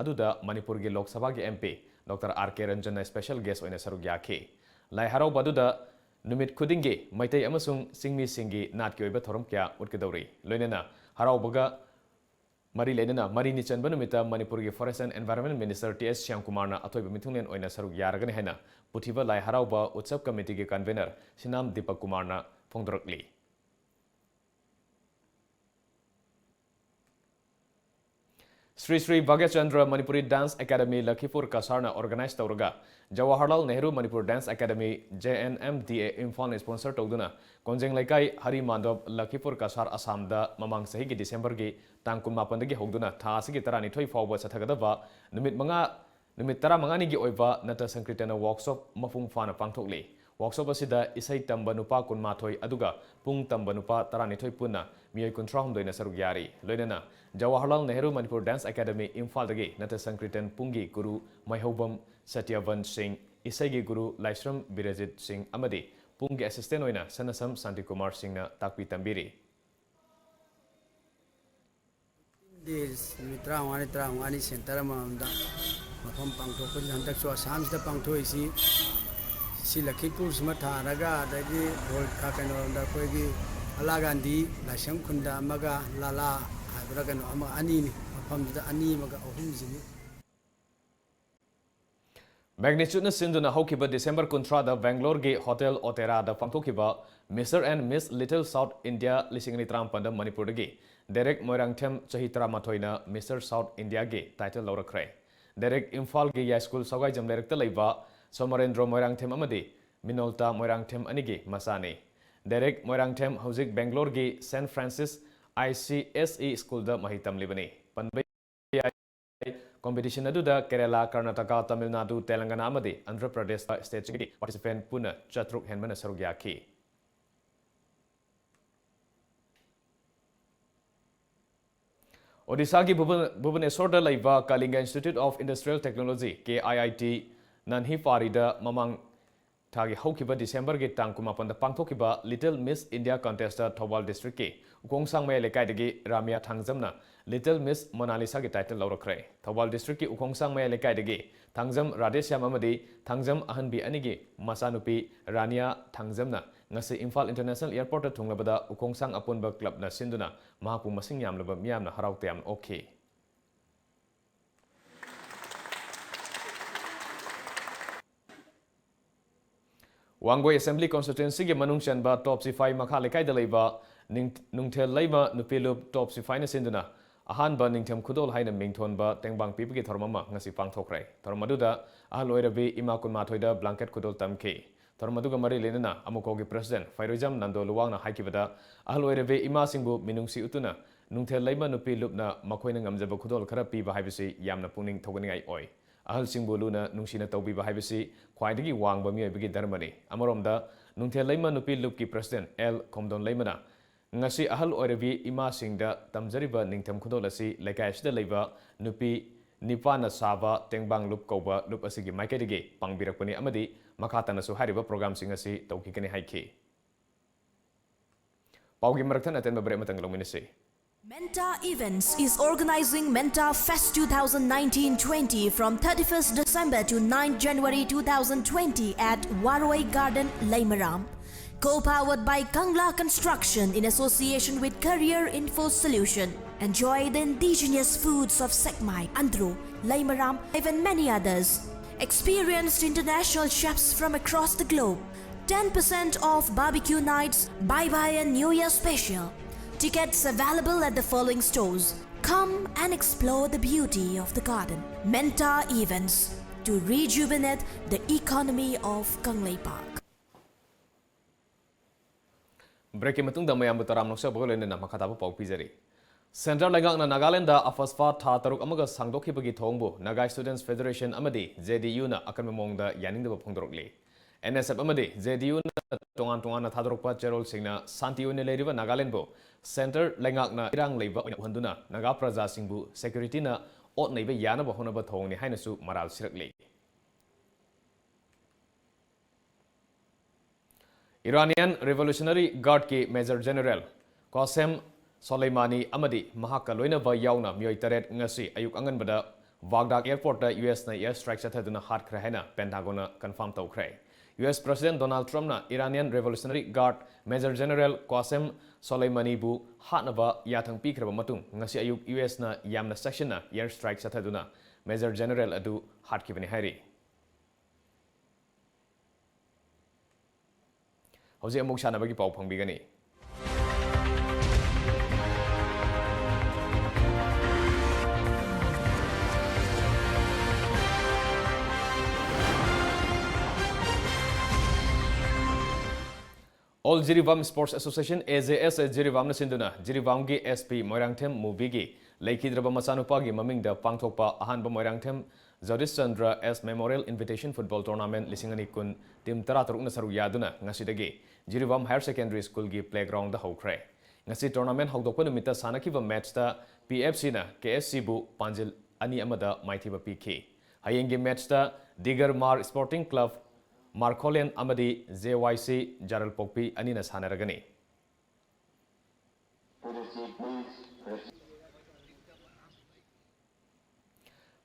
ꯑꯗꯨꯗ ꯃꯅꯤꯄꯨꯔꯒꯤ ꯂꯣꯛ ꯁꯚꯥꯒꯤ M P Doctor R K Ranjanꯅ special guest ꯑꯣꯏꯅ ꯁꯔꯨꯛ ꯌꯥꯈꯤ꯫ ꯂꯥꯏ ꯍꯔꯥꯎꯕ ꯑꯗꯨꯗ ꯅꯨꯃꯤꯠ ꯈꯨꯗꯤꯡꯒꯤ ꯃꯩꯇꯩ ꯑꯃꯁꯨꯡ ꯆꯤꯡꯃꯤꯁꯤꯡꯒꯤ ꯅꯥꯠꯀꯤ ꯑꯣꯏꯕ ꯊꯧꯔꯝ ꯀꯌꯥ ꯎꯠꯀꯗꯧꯔꯤ꯫ ꯂꯣꯏꯅꯅ ꯍꯔꯥꯎꯕꯒ ꯃꯔꯤ ꯂꯩꯅꯅ ꯃꯔꯤꯅꯤ ꯆꯟꯕ ꯅꯨꯃꯤꯠꯇ ꯃꯅꯤꯄꯨꯔꯒꯤ Forest and Environment Minister T S ꯁ꯭ꯌꯥꯝꯀꯨꯃꯥꯔꯅ ꯑꯊꯣꯏꯕ ꯃꯤꯊꯨꯡꯂꯦꯟ ꯑꯣꯏꯅ ꯁꯔꯨꯛ ꯌꯥꯔꯒꯅꯤ ꯍꯥꯏꯅ ꯄꯨꯊꯤꯕ ꯂꯥꯏ ꯍꯔꯥꯎꯕ ꯎꯠꯁꯕ ꯀꯃꯤꯇꯤꯒꯤ convener ꯁꯤꯅꯥꯝ ꯗꯤꯄꯛ ꯀꯨꯃꯥꯔꯅ ꯐꯣꯡꯗꯣꯔꯛꯂꯤ꯫ Shri Shri Bhagyachandra Manipuri Dance Academy ꯂꯈꯤꯄꯨꯔ ꯀꯁꯥꯔꯅ organize ꯇꯧꯔꯒ Jawaharlal Nehru Manipur Dance Academy, J N M D A, ꯏꯝꯐꯥꯜꯅ sponsor ꯇꯧꯗꯨꯅ ꯀꯣꯟꯖꯦꯡ ꯂꯩꯀꯥꯏ, ꯍꯔꯤ ꯃꯥꯟꯗꯣꯞ, ꯂꯈꯤꯄꯨꯔ ꯀꯁꯥꯔ, ꯑꯁꯥꯝꯗ ꯃꯃꯥꯡ ꯆꯍꯤꯒꯤ ꯗꯤꯁꯦꯝꯕꯔꯒꯤ ꯇꯥꯡ ꯀꯨꯟꯃꯥꯄꯟꯗꯒꯤ ꯍꯧꯗꯨꯅ ꯊꯥ ꯑꯁꯤꯒꯤ ꯇꯔꯥꯅꯤꯊꯣꯏ ꯐꯥꯎꯕ ꯆꯠꯊꯒꯗꯕ ꯅꯨꯃꯤꯠ ꯃꯉꯥ, ꯅꯨꯃꯤꯠ ꯇꯔꯥꯃꯉꯥꯅꯤꯒꯤ ꯑꯣꯏꯕ ꯅꯇ ꯁꯪꯀ꯭ꯔꯤꯇꯅ workshop ꯃꯄꯨꯡ ꯐꯥꯅ ꯄꯥꯡꯊꯣꯛꯂꯤ꯫ Workshop ꯑꯁꯤꯗ ꯏꯁꯩ ꯇꯝꯕ ꯅꯨꯄꯥ ꯀꯨꯟꯃꯥꯊꯣꯏ ꯑꯗꯨꯒ ꯄꯨꯡ ꯇꯝꯕ ꯅꯨꯄꯥ ꯇꯔꯥꯅꯤꯊꯣꯏ ꯄꯨꯟꯅ ꯃꯤꯑꯣꯏ ꯀꯨꯟꯊ꯭ꯔꯥꯍꯨꯝꯗꯣꯏꯅ ꯁꯔꯨꯛ ꯌꯥꯔꯤ꯫ ꯂꯣꯏꯅꯅ ꯖꯋꯥꯍꯔꯂꯥꯜ ꯅꯦꯍꯔꯨ ꯃꯅꯤꯄꯨꯔ Dance Academy ꯏꯝꯐꯥꯜꯗꯒꯤ ꯅꯇ ꯁꯪꯀ꯭ꯔꯤꯇꯟ ꯄꯨꯡꯒꯤ ꯒꯨꯔꯨ ꯃꯩꯍꯧꯕꯝ ꯁꯇ꯭ꯌꯕꯟ ꯁꯤꯡ, ꯏꯁꯩꯒꯤ ꯒꯨꯔꯨ ꯂꯥꯏꯁ꯭ꯔꯝ ꯕꯤꯔꯖꯤꯠ ꯁꯤꯡ ꯑꯃꯗꯤ ꯄꯨꯡꯒꯤ assistant ꯑꯣꯏꯅ ꯁꯅꯁꯝ ꯁꯥꯟꯇꯤꯀꯨꯃꯥꯔ ꯁꯤꯡꯅ ꯇꯥꯛꯄꯤ ꯇꯝꯕꯤꯔꯤ꯫ ꯗꯦ ꯅꯨꯃꯤꯠ ꯇꯔꯥꯃꯉꯥꯅꯤ, ꯇꯔꯥꯃꯉꯥꯅꯤ center ꯑꯃꯃꯝꯗ ꯃꯐꯝ ꯄꯥꯡꯊꯣꯛꯄꯁꯤꯗ ꯍꯟꯗꯛꯁꯨ ꯑꯁꯥꯝꯁꯤꯗ ꯄꯥꯡꯊꯣꯛꯏꯁꯤ, ꯁꯤ ꯂꯈꯤꯄꯨꯔꯁꯤꯃ ꯊꯥꯔꯒ, ꯑꯗꯒꯤ ꯕꯣꯜ-, ꯑ, ꯀꯩꯅꯣꯔꯣꯝꯗ ꯑꯩꯈꯣꯏꯒꯤ ꯑꯂꯥ ꯒꯥꯟꯙꯤ ꯂꯥꯏꯁ꯭ꯔꯝ ꯈꯨꯟꯗ ꯑꯃꯒ, ꯂꯥꯂꯥ ꯍꯥꯏꯕ꯭ꯔꯥ ꯀꯩꯅꯣ ꯑꯃ, ꯑꯅꯤꯅꯤ, ꯃꯐꯝꯗꯨꯗ ꯑꯅꯤ ꯑꯃꯒ ꯑꯍꯨꯝꯁꯤꯅꯤ꯫ Magnitudeꯅ ꯁꯤꯟꯗꯨꯅ ꯍꯧꯈꯤꯕ ꯗꯤꯁꯦꯝꯕꯔ ꯀꯨꯟꯊ꯭ꯔꯥꯗ ꯕꯦꯡꯒ꯭ꯂꯣꯔꯒꯤ Hotel Oteraꯗ ꯄꯥꯡꯊꯣꯛꯈꯤꯕ Mister and Miss Little South India ꯂꯤꯁꯤꯡ ꯑꯅꯤ ꯇꯔꯥꯃꯥꯄꯟꯗ ꯃꯅꯤꯄꯨꯔꯗꯒꯤ ꯗꯦꯔꯦꯛ ꯃꯣꯏꯔꯥꯡꯊꯦꯝ, ꯆꯍꯤ ꯇꯔꯥꯃꯥꯊꯣꯏꯅ Mister South Indiaꯒꯤ title ꯂꯧꯔꯛꯈ꯭ꯔꯦ꯫ ꯗꯦꯔꯦꯛ ꯏꯝꯐꯥꯜꯒꯤ ꯌꯥꯏꯁ꯭ꯀꯨꯜ ꯁꯋꯥꯏꯖꯝ ꯂꯩꯔꯛꯇ ꯂꯩꯕ ꯁꯣꯃꯔꯦꯟꯗ꯭ꯔꯣ ꯃꯣꯏꯔꯥꯡꯊꯦꯝ ꯑꯃꯗꯤ ꯃꯤꯅꯣꯜꯇꯥ ꯃꯣꯏꯔꯥꯡꯊꯦꯝ ꯑꯅꯤꯒꯤ ꯃꯆꯥꯅꯤ꯫ ꯗꯦꯔꯦꯛ ꯃꯣꯏꯔꯥꯡꯊꯦꯝ ꯍꯧꯖꯤꯛ ꯕꯦꯡꯒ꯭ꯂꯣꯔꯒꯤ Saint Francis I C S E ꯁ꯭ꯀꯨꯜꯗ ꯃꯍꯩ ꯇꯝꯂꯤꯕꯅꯤ꯫ ꯄꯟꯕ ꯌꯥꯏ, competition ꯑꯗꯨꯗ ꯀꯦꯔꯦꯂꯥ, ꯀꯔꯅꯥꯇꯀꯥ, ꯇꯥꯃꯤꯜ ꯅꯥꯗꯨ, ꯇꯦꯂꯪꯒꯅꯥ ꯑꯃꯗꯤ ꯑꯟꯙ꯭ꯔ ꯄ꯭ꯔꯗꯦꯁ stateꯁꯤꯡꯒꯤ participant ꯄꯨꯟꯅ ꯆꯥꯇ꯭ꯔꯨꯛ ꯍꯦꯟꯕꯅ ꯁꯔꯨꯛ ꯌꯥꯈꯤ꯫ ꯑꯣꯗꯤꯁꯥꯒꯤ ꯚꯨꯕ-, ꯚꯨꯕꯅꯦꯁꯣꯔꯗ ꯂꯩꯕ ꯀꯂꯤꯡꯒ Institute of Industrial Technology, K I I T, ꯅꯟꯍꯤꯄꯥꯔꯤꯗ ꯃꯃꯥꯡ ꯊꯥꯒꯤ ꯍꯧꯈꯤꯕ ꯗꯤꯁꯦꯝꯕꯔꯒꯤ ꯇꯥꯡ ꯀꯨꯟꯃꯥꯄꯟꯗ ꯄꯥꯡꯊꯣꯛꯈꯤꯕ Little Miss India Contest Thoubal districtꯀꯤ ꯎꯈꯣꯡꯁꯥꯡ ꯃꯌꯥꯏ ꯂꯩꯀꯥꯏꯗꯒꯤ ꯔꯥꯃꯤꯌꯥ ꯊꯥꯡꯖꯝꯅ Little Miss Monalisa ꯒꯤ title ꯂꯧꯔꯛꯈ꯭ꯔꯦ꯫ ꯊꯧꯕꯥꯜ districtꯀꯤ ꯎꯈꯣꯡꯁꯥꯡ ꯃꯌꯥꯏ ꯂꯩꯀꯥꯏꯗꯒꯤ ꯊꯥꯡꯖꯝ ꯔꯥꯙꯦꯁ꯭ꯌꯥꯝ ꯑꯃꯗꯤ ꯊꯥꯡꯖꯝ ꯑꯍꯟꯕꯤ ꯑꯅꯤꯒꯤ ꯃꯆꯥꯅꯨꯄꯤ ꯔꯥꯅꯤꯌꯥ ꯊꯥꯡꯖꯝꯅ ꯉꯁꯤ ꯏꯝꯐꯥꯜ International Airportꯇ ꯊꯨꯡꯂꯕꯗ ꯎꯈꯣꯡꯁꯥꯡ ꯑꯄꯨꯟꯕ clubꯅ ꯁꯤꯟꯗꯨꯅ ꯃꯍꯥꯛꯄꯨ ꯃꯁꯤꯡ ꯌꯥꯝꯂꯕ ꯃꯤꯌꯥꯝꯅ ꯍꯔꯥꯎ ꯇꯌꯥꯝꯅ ꯑꯣꯛꯈꯤ꯫ ꯋꯥꯡꯒꯣꯏ Assembly Constituencyꯒꯤ ꯃꯅꯨꯡ ꯆꯟꯕ ꯇꯣꯞ ꯁꯤꯐꯥꯏ ꯃꯈꯥ ꯂꯩꯀꯥꯏꯗ ꯂꯩꯕ ꯅꯤꯡ-, ꯅꯨꯡꯊꯦꯜ ꯂꯩꯃ ꯅꯨꯄꯤ ꯂꯨꯞ ꯇꯣꯞ ꯁꯤꯐꯥꯏꯅ ꯁꯤꯟꯗꯨꯅ ꯑꯍꯥꯟꯕ ꯅꯤꯡꯊꯦꯝ ꯈꯨꯗꯣꯜ ꯍꯥꯏꯅ ꯃꯤꯡꯊꯣꯟꯕ ꯇꯦꯡꯕꯥꯡ ꯄꯤꯕꯒꯤ ꯊꯧꯔꯝ ꯑꯃ ꯉꯁꯤ ꯄꯥꯡꯊꯣꯛꯈ꯭ꯔꯦ꯫ ꯊꯧꯔꯝ ꯑꯗꯨꯗ ꯑꯍꯜ ꯑꯣꯏꯔꯕꯤ ꯏꯃꯥ ꯀꯨꯟꯃꯥꯊꯣꯏꯗ blanket ꯈꯨꯗꯣꯜ ꯇꯝꯈꯤ꯫ ꯊꯧꯔꯝ ꯑꯗꯨꯒ ꯃꯔꯤ ꯂꯩꯅꯅ ꯑꯃꯨꯀꯣꯒꯤ President ꯐꯩꯔꯣꯏꯖꯝ ꯅꯟꯗꯣ ꯂꯨꯋꯥꯡꯅ ꯍꯥꯏꯈꯤꯕꯗ, ꯑꯍꯜ ꯑꯣꯏꯔꯕꯤ ꯏꯃꯥꯁꯤꯡꯕꯨ ꯃꯤꯅꯨꯡꯁꯤ ꯎꯠꯇꯨꯅ ꯅꯨꯡꯊꯦꯜ ꯂꯩꯃ ꯅꯨꯄꯤ ꯂꯨꯞꯅ ꯃꯈꯣꯏꯅ ꯉꯝꯖꯕ ꯈꯨꯗꯣꯜ ꯈꯔ ꯄꯤꯕ ꯍꯥꯏꯕꯁꯤ ꯌꯥꯝꯅ ꯄꯨꯛꯅꯤꯡ ꯊꯧꯒꯠꯅꯤꯡꯉꯥꯏ ꯑꯣꯏ꯫ ꯑꯍꯜꯁꯤꯡꯕꯨ ꯂꯨꯅ ꯅꯨꯡꯁꯤꯅ ꯇꯧꯕꯤꯕ ꯍꯥꯏꯕꯁꯤ ꯈ꯭ꯋꯥꯏꯗꯒꯤ ꯋꯥꯡꯕ ꯃꯤꯑꯣꯏꯕꯒꯤ ꯙꯔꯃꯅꯤ꯫ ꯑꯃꯔꯣꯝꯗ, ꯅꯨꯡꯊꯦꯜ ꯂꯩꯃ ꯅꯨꯄꯤ ꯂꯨꯞꯀꯤ President ꯑꯦꯜ ꯈꯣꯝꯗꯣꯟ ꯂꯩꯃꯅ ꯉꯁꯤ ꯑꯍꯜ ꯑꯣꯏꯔꯕꯤ ꯏꯃꯥꯁꯤꯡꯗ ꯇꯝꯖꯔꯤꯕ ꯅꯤꯡꯊꯝ ꯈꯨꯗꯣꯜ ꯑꯁꯤ ꯂꯩꯀꯥꯏ ꯑꯁꯤꯗ ꯂꯩꯕ ꯅꯨꯄꯤ ꯅꯤꯄꯥꯟꯅ ꯁꯥꯕ ꯇꯦꯡꯕꯥꯡ ꯂꯨꯞ ꯀꯧꯕ ꯂꯨꯞ ꯑꯁꯤꯒꯤ ꯃꯥꯏꯀꯩꯗꯒꯤ ꯄꯥꯡꯕꯤꯔꯛꯄꯅꯤ ꯑꯃꯗꯤ ꯃꯈꯥ ꯇꯥꯅꯁꯨ ꯍꯥꯏꯔꯤꯕ programꯁꯤꯡ ꯑꯁꯤ ꯇꯧꯈꯤꯒꯅꯤ ꯍꯥꯏꯈꯤ꯫ ꯄꯥꯎꯒꯤ ꯃꯔꯛꯊꯠꯅ ꯑꯇꯦꯟꯕ break ꯑꯃꯇꯪ ꯂꯧꯃꯤꯟꯅꯁꯤ꯫ Menta Events is organizing Menta Fest two thousand nineteen twenty from thirty-first December to ninth January two thousand twenty at Waroi Garden, Leimaram. Co-powered by Kangla Construction in association with Career Info Solution. Enjoy the indigenous foods of Sekmai, Andro, Leimaram, and many others. Experienced international chefs from across the globe. Ten percent off barbecue nights, bye-bye and New Year special. Tickets available at the following stores. Come and explore the beauty of the garden. Menta Events, to rejuvenate the economy of Kangleipak. Breakꯀꯤ ꯃꯇꯨꯡꯗ ꯃꯌꯥꯝꯕꯨ ꯇꯔꯥꯝꯅ ꯑꯣꯛꯆꯕꯒ ꯂꯣꯏꯅꯅ ꯃꯈꯥ ꯇꯥꯕ ꯄꯥꯎ ꯄꯤꯖꯔꯤ꯫ Centre ꯂꯩꯉꯥꯛꯅ ꯅꯥꯒꯥꯂꯦꯟꯗ ꯑꯐꯁꯐꯥ ꯊꯥ ꯇꯔꯨꯛ ꯑꯃꯒ ꯁꯥꯡꯗꯣꯛꯈꯤꯕꯒꯤ ꯊꯧꯑꯣꯡꯕꯨ Naga Students Federation ꯑꯃꯗꯤ JDUꯅ ꯑꯀꯟꯕ ꯃꯑꯣꯡꯗ ꯌꯥꯅꯤꯡꯗꯕ ꯐꯣꯡꯗꯣꯔꯛꯂꯤ꯫ NSF ꯑꯃꯗꯤ JDUꯅ ꯇꯣꯉꯥꯟ ꯇꯣꯉꯥꯟꯅ ꯊꯥꯗꯣꯔꯛꯄ ꯆꯦꯔꯣꯜꯁꯤꯡꯅ ꯁꯥꯟꯇꯤ ꯑꯣꯏꯅ ꯂꯩꯔꯤꯕ ꯅꯥꯒꯥꯂꯦꯟꯕꯨ Centre ꯂꯩꯉꯥꯛꯅ ꯏꯔꯥꯡ ꯂꯩꯕ ꯑꯣꯏꯅ ꯎꯍꯟꯗꯨꯅ ꯅꯥꯒꯥ ꯄ꯭ꯔꯖꯥꯁꯤꯡꯕꯨ securityꯅ ꯑꯣꯠ ꯅꯩꯕ ꯌꯥꯅꯕ ꯍꯣꯠꯅꯕ ꯊꯧꯑꯣꯡꯅꯤ ꯍꯥꯏꯅꯁꯨ ꯃꯔꯥꯜ ꯁꯤꯔꯛꯂꯤ꯫ Iranian Revolutionary Guardꯀꯤ Major General Qasem Soleimani ꯑꯃꯗꯤ ꯃꯍꯥꯛꯀ ꯂꯣꯏꯅꯕ ꯌꯥꯎꯅ ꯃꯤꯑꯣꯏ ꯇꯔꯦꯠ ꯉꯁꯤ ꯑꯌꯨꯛ ꯑꯉꯟꯕꯗ ꯕꯥꯒꯗꯥꯗ airportꯇ USꯅ air strike ꯆꯠꯊꯗꯨꯅ ꯍꯥꯠꯈ꯭ꯔꯦ ꯍꯥꯏꯅ Pentagonꯅ confirm ꯇꯧꯈ꯭ꯔꯦ꯫ US President Donald Trumpꯅ Iranian Revolutionary Guard Major General Qasem Soleimaniꯕꯨ ꯍꯥꯠꯅꯕ ꯌꯥꯊꯪ ꯄꯤꯈ꯭ꯔꯕ ꯃꯇꯨꯡ, ꯉꯁꯤ ꯑꯌꯨꯛ USꯅ ꯌꯥꯝꯅ ꯆꯦꯛꯁꯤꯟꯅ air strike ꯆꯠꯊꯗꯨꯅ Major General ꯑꯗꯨ ꯍꯥꯠꯈꯤꯕꯅꯤ ꯍꯥꯏꯔꯤ꯫ ꯍꯧꯖꯤꯛ ꯑꯃꯨꯛ ꯁꯥꯟꯅꯕꯒꯤ ꯄꯥꯎ ꯐꯪꯕꯤꯒꯅꯤ꯫ All Jiribam Sports Association, AJSA, Jiribamꯅ ꯁꯤꯟꯗꯨꯅ Jiribamꯒꯤ SP ꯃꯣꯏꯔꯥꯡꯊꯦꯝ ꯃꯨꯕꯤꯒꯤ ꯂꯩꯈꯤꯗ꯭ꯔꯕ ꯃꯆꯥꯅꯨꯄꯥꯒꯤ ꯃꯃꯤꯡꯗ ꯄꯥꯡꯊꯣꯛꯄ ꯑꯍꯥꯟꯕ ꯃꯣꯏꯔꯥꯡꯊꯦꯝ ꯖꯒꯗꯤꯁ ꯆꯟꯗ꯭ꯔ ꯑꯦꯁ Memorial Invitation Football Tournament ꯂꯤꯁꯤꯡ ꯑꯅꯤ ꯀꯨꯟ team ꯇꯔꯥꯇꯔꯨꯛꯅ ꯁꯔꯨꯛ ꯌꯥꯗꯨꯅ ꯉꯁꯤꯗꯒꯤ ꯖꯤꯔꯤꯕꯥꯝ Higher Secondary Schoolꯒꯤ playgroundꯗ ꯍꯧꯈ꯭ꯔꯦ꯫ ꯉꯁꯤ tournament ꯍꯧꯗꯣꯛꯄ ꯅꯨꯃꯤꯠꯇ ꯁꯥꯟꯅꯈꯤꯕ matchꯇ PFCꯅ KSCꯕꯨ ꯄꯥꯟꯖꯤꯜ ꯑꯅꯤ ꯑꯃꯗ ꯃꯥꯏꯊꯤꯕ ꯄꯤꯈꯤ꯫ ꯍꯌꯦꯡꯒꯤ matchꯇ ꯗꯤꯒꯔ ꯃꯥꯔ Sporting Club ꯃꯥꯔꯈꯣꯂꯦꯟ ꯑꯃꯗꯤ JYC ꯖꯥꯔꯜꯄꯣꯛꯄꯤ ꯑꯅꯤꯅ ꯁꯥꯟꯅꯔꯒꯅꯤ꯫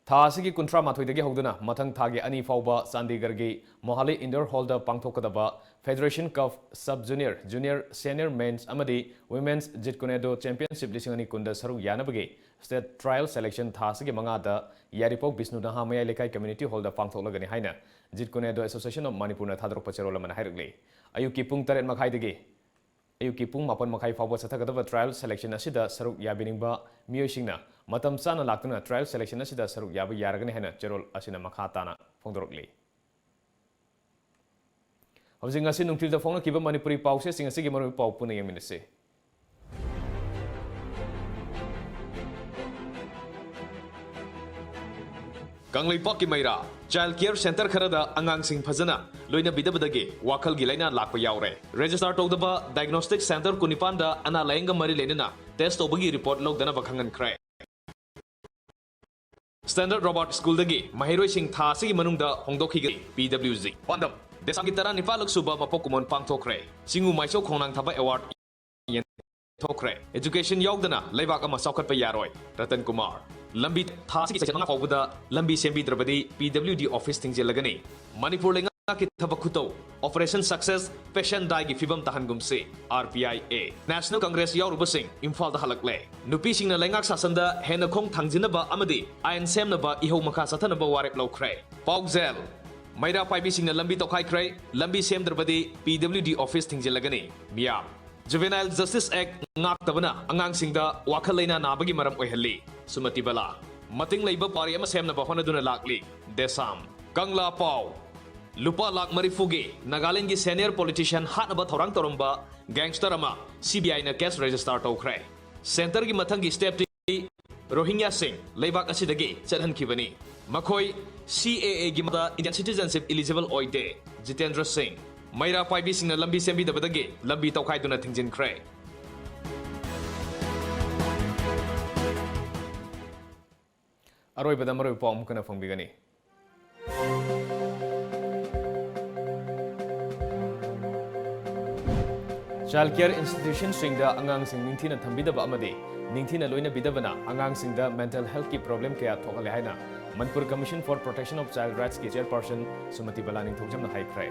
ꯊꯥ ꯑꯁꯤꯒꯤ ꯀꯨꯟꯊ꯭ꯔꯥ ꯃꯥꯊꯣꯏꯗꯒꯤ ꯍꯧꯗꯨꯅ ꯃꯊꯪ ꯊꯥꯒꯤ ꯑꯅꯤ ꯐꯥꯎꯕ ꯆꯥꯟꯗꯤꯒꯔꯒꯤ ꯃꯣꯍꯥꯂꯤ Indoor Hallꯗ ꯄꯥꯡꯊꯣꯛꯀꯗꯕ Federation Cup Sub Junior, Junior, Senior Men's ꯑꯃꯗꯤ Women's Jeet Kune Do Championship ꯂꯤꯁꯤꯡ ꯑꯅꯤ ꯀꯨꯟꯗ ꯁꯔꯨꯛ ꯌꯥꯅꯕꯒꯤ state trial selection ꯊꯥ ꯑꯁꯤꯒꯤ ꯃꯉꯥꯗ ꯌꯥꯏꯔꯤꯄꯣꯛ ꯕꯤꯁꯅꯨ ꯅꯍꯥ ꯃꯌꯥꯏ ꯂꯩꯀꯥꯏ Community Hallꯗ ꯄꯥꯡꯊꯣꯛꯂꯒꯅꯤ ꯍꯥꯏꯅ Jeet Kune Do Association of Manipureꯅ ꯊꯥꯗꯣꯔꯛꯄ ꯆꯦꯔꯣꯜ ꯑꯃꯅ ꯍꯥꯏꯔꯛꯂꯤ꯫ ꯑꯌꯨꯛꯀꯤ ꯄꯨꯡ ꯇꯔꯦꯠ ꯃꯈꯥꯏꯗꯒꯤ ꯑꯌꯨꯛꯀꯤ ꯄꯨꯡ ꯃꯥꯄꯟ ꯃꯈꯥꯏ ꯐꯥꯎꯕ ꯆꯠꯊꯒꯗꯕ trial selection ꯑꯁꯤꯗ ꯁꯔꯨꯛ ꯌꯥꯕꯤꯅꯤꯡꯕ ꯃꯤꯑꯣꯏꯁꯤꯡꯅ ꯃꯇꯝ ꯆꯥꯅ ꯂꯥꯛꯇꯨꯅ trial selection ꯑꯁꯤꯗ ꯁꯔꯨꯛ ꯌꯥꯕ ꯌꯥꯔꯒꯅꯤ ꯍꯥꯏꯅ ꯆꯦꯔꯣꯜ ꯑꯁꯤꯅ ꯃꯈꯥ ꯇꯥꯅ ꯐꯣꯡꯗꯣꯔꯛꯂꯤ꯫ ꯍꯧꯖꯤꯛ ꯉꯁꯤ ꯅꯨꯡꯊꯤꯜꯗ ꯐꯣꯡꯂꯛꯈꯤꯕ ꯃꯅꯤꯄꯨꯔꯤ ꯄꯥꯎꯆꯦꯁꯤꯡ ꯑꯁꯤꯒꯤ ꯃꯔꯨꯑꯣꯏꯕ ꯄꯥꯎ ꯄꯨꯟꯅ ꯌꯦꯡꯃꯤꯟꯅꯁꯤ꯫ ꯀꯪꯂꯩꯄꯥꯛꯀꯤ ꯃꯩꯔꯥ, child care center ꯈꯔꯗ ꯑꯉꯥꯡꯁꯤꯡ ꯐꯖꯅ ꯂꯣꯏꯅꯕꯤꯗꯕꯗꯒꯤ ꯋꯥꯈꯜꯒꯤ ꯂꯥꯏꯅꯥ ꯂꯥꯛꯄ ꯌꯥꯎꯔꯦ꯫ Register ꯇꯧꯗꯕ diagnostic center ꯀꯨꯟꯅꯤꯄꯥꯟꯗ ꯑꯅꯥ ꯂꯥꯌꯦꯡꯒ ꯃꯔꯤ ꯂꯩꯅꯅ test ꯇꯧꯕꯒꯤ report ꯂꯧꯗꯅꯕ ꯈꯪꯍꯟꯈ꯭ꯔꯦ꯫ Standard Robert Schoolꯗꯒꯤ ꯃꯍꯩꯔꯣꯏꯁꯤꯡ ꯊꯥ ꯑꯁꯤꯒꯤ ꯃꯅꯨꯡꯗ ꯍꯣꯡꯗꯣꯛꯈꯤꯒꯅꯤ꯫ PWG ꯄꯥꯟꯗꯝ: ꯗꯦꯁꯥꯝꯒꯤ ꯇꯔꯥꯅꯤꯄꯥꯜꯂꯛ ꯁꯨꯕ ꯃꯄꯣꯛ ꯀꯨꯝꯑꯣꯟ ꯄꯥꯡꯊꯣꯛꯈ꯭ꯔꯦ꯫ ꯆꯤꯡꯉꯨ ꯃꯥꯏꯆꯧ ꯈꯣꯡꯅꯥꯡ ꯊꯥꯕ ꯑꯦꯋꯥꯔꯗ ꯌꯦꯟꯊꯣꯛꯈ꯭ꯔꯦ꯫ Education ꯌꯥꯎꯗꯅ ꯂꯩꯕꯥꯛ ꯑꯃ ꯆꯥꯎꯈꯠꯄ ꯌꯥꯔꯣꯏ, ꯔꯇꯟ ꯀꯨꯃꯥꯔ꯫ ꯂꯝꯕꯤ ꯊꯥ ꯑꯁꯤꯒꯤ ꯆꯩꯆꯠ ꯃꯉꯥ ꯐꯥꯎꯕꯗ ꯂꯝꯕꯤ ꯁꯦꯝꯕꯤꯗ꯭ꯔꯕꯗꯤ P W D office ꯊꯤꯡꯖꯤꯜꯂꯒꯅꯤ꯫ Manipur ꯂꯩꯉꯥꯛꯀꯤ ꯊꯕꯛ ꯈꯨꯇꯧ Operation Success, Fashion Dyeꯒꯤ ꯐꯤꯕꯝ ꯇꯥꯍꯟꯒꯨꯝꯁꯤ, R P I A꯫ National Congress ꯌꯥꯎꯔꯨꯕꯁꯤꯡ ꯏꯝꯐꯥꯜꯗ ꯍꯜꯂꯛꯂꯦ꯫ ꯅꯨꯄꯤꯁꯤꯡꯅ ꯂꯩꯉꯥꯛ ꯁꯥꯁꯟꯗ ꯍꯦꯟꯅ ꯈꯣꯡ ꯊꯥꯡꯖꯤꯟꯅꯕ ꯑꯃꯗꯤ ꯑꯥꯏꯟ ꯁꯦꯝꯅꯕ ꯏꯍꯧ ꯃꯈꯥ ꯆꯠꯊꯅꯕ ꯋꯥꯔꯦꯞ ꯂꯧꯈ꯭ꯔꯦ꯫ ꯄꯥꯎꯖꯦꯜ: ꯃꯩꯔꯥ ꯄꯥꯏꯕꯤꯁꯤꯡꯅ ꯂꯝꯕꯤ ꯇꯧꯈꯥꯏꯈ꯭ꯔꯦ, ꯂꯝꯕꯤ ꯁꯦꯝꯗ꯭ꯔꯕꯗꯤ P W D office ꯊꯤꯡꯖꯤꯜꯂꯒꯅꯤ꯫ ꯃꯤꯌꯥꯝ: Juvenile Justice Act ꯉꯥꯛꯇꯕꯅ ꯑꯉꯥꯡꯁꯤꯡꯗ ꯋꯥꯈꯜ ꯂꯩꯅꯥ ꯅꯥꯕꯒꯤ ꯃꯔꯝ ꯑꯣꯏꯍꯜꯂꯤ꯫ ꯁꯨꯃꯇꯤ ꯕꯂꯥ: ꯃꯇꯤꯡ ꯂꯩꯕ ꯄꯥꯔꯤ ꯑꯃ ꯁꯦꯝꯅꯕ ꯍꯣꯠꯅꯗꯨꯅ ꯂꯥꯛꯂꯤ꯫ ꯗꯦꯁꯥꯝ꯫ ꯀꯪꯂꯥ ꯄꯥꯎ: ꯂꯨꯄꯥ ꯂꯥꯈ ꯃꯔꯤꯐꯨꯒꯤ ꯅꯥꯒꯥꯂꯦꯟꯗꯒꯤ senior politician ꯍꯥꯠꯅꯕ ꯊꯧꯔꯥꯡ ꯇꯧꯔꯝꯕ gangster ꯑꯃ C B I ꯅ case register ꯇꯧꯈ꯭ꯔꯦ꯫ Centreꯒꯤ ꯃꯊꯪꯒꯤ stepꯇꯤ ꯔꯣꯍꯤꯡꯒ꯭ꯌꯥꯁꯤꯡ ꯂꯩꯕꯥꯛ ꯑꯁꯤꯗꯒꯤ ꯆꯠꯍꯟꯈꯤꯕꯅꯤ꯫ ꯃꯈꯣꯏ C A Aꯒꯤ ꯃꯇꯨꯡꯗ Indian citizenship eligible ꯑꯣꯏꯗꯦ꯫ ꯖꯤꯇꯦꯟꯗ꯭ꯔ ꯁꯤꯡ: ꯃꯩꯔꯥ ꯄꯥꯏꯕꯤꯁꯤꯡꯅ ꯂꯝꯕꯤ ꯁꯦꯝꯕꯤꯗꯕꯗꯒꯤ ꯂꯝꯕꯤ ꯇꯧꯈꯥꯏꯗꯨꯅ ꯊꯤꯡꯖꯤꯟꯈ꯭ꯔꯦ꯫ ꯑꯔꯣꯏꯕꯗ ꯃꯔꯨꯑꯣꯏꯕ ꯄꯥꯎ ꯑꯃꯨꯛ ꯍꯟꯅ ꯐꯣꯡꯕꯤꯒꯅꯤ꯫ Child care institutionꯁꯤꯡꯗ ꯑꯉꯥꯡꯁꯤꯡ ꯅꯤꯡꯊꯤꯅ ꯊꯝꯕꯤꯗꯕ ꯑꯃꯗꯤ ꯅꯤꯡꯊꯤꯅ ꯂꯣꯏꯅꯕꯤꯗꯕꯅ ꯑꯉꯥꯡꯁꯤꯡꯗ mental healthꯀꯤ problem ꯀꯌꯥ ꯊꯣꯛꯍꯜꯂꯦ ꯍꯥꯏꯅ Manipur Commission for Protection of Child Rightsꯀꯤ chairperson ꯁꯨꯃꯇꯤ ꯕꯂꯥ ꯅꯤꯡꯊꯧꯖꯝꯅ ꯍꯥꯏꯈ꯭ꯔꯦ꯫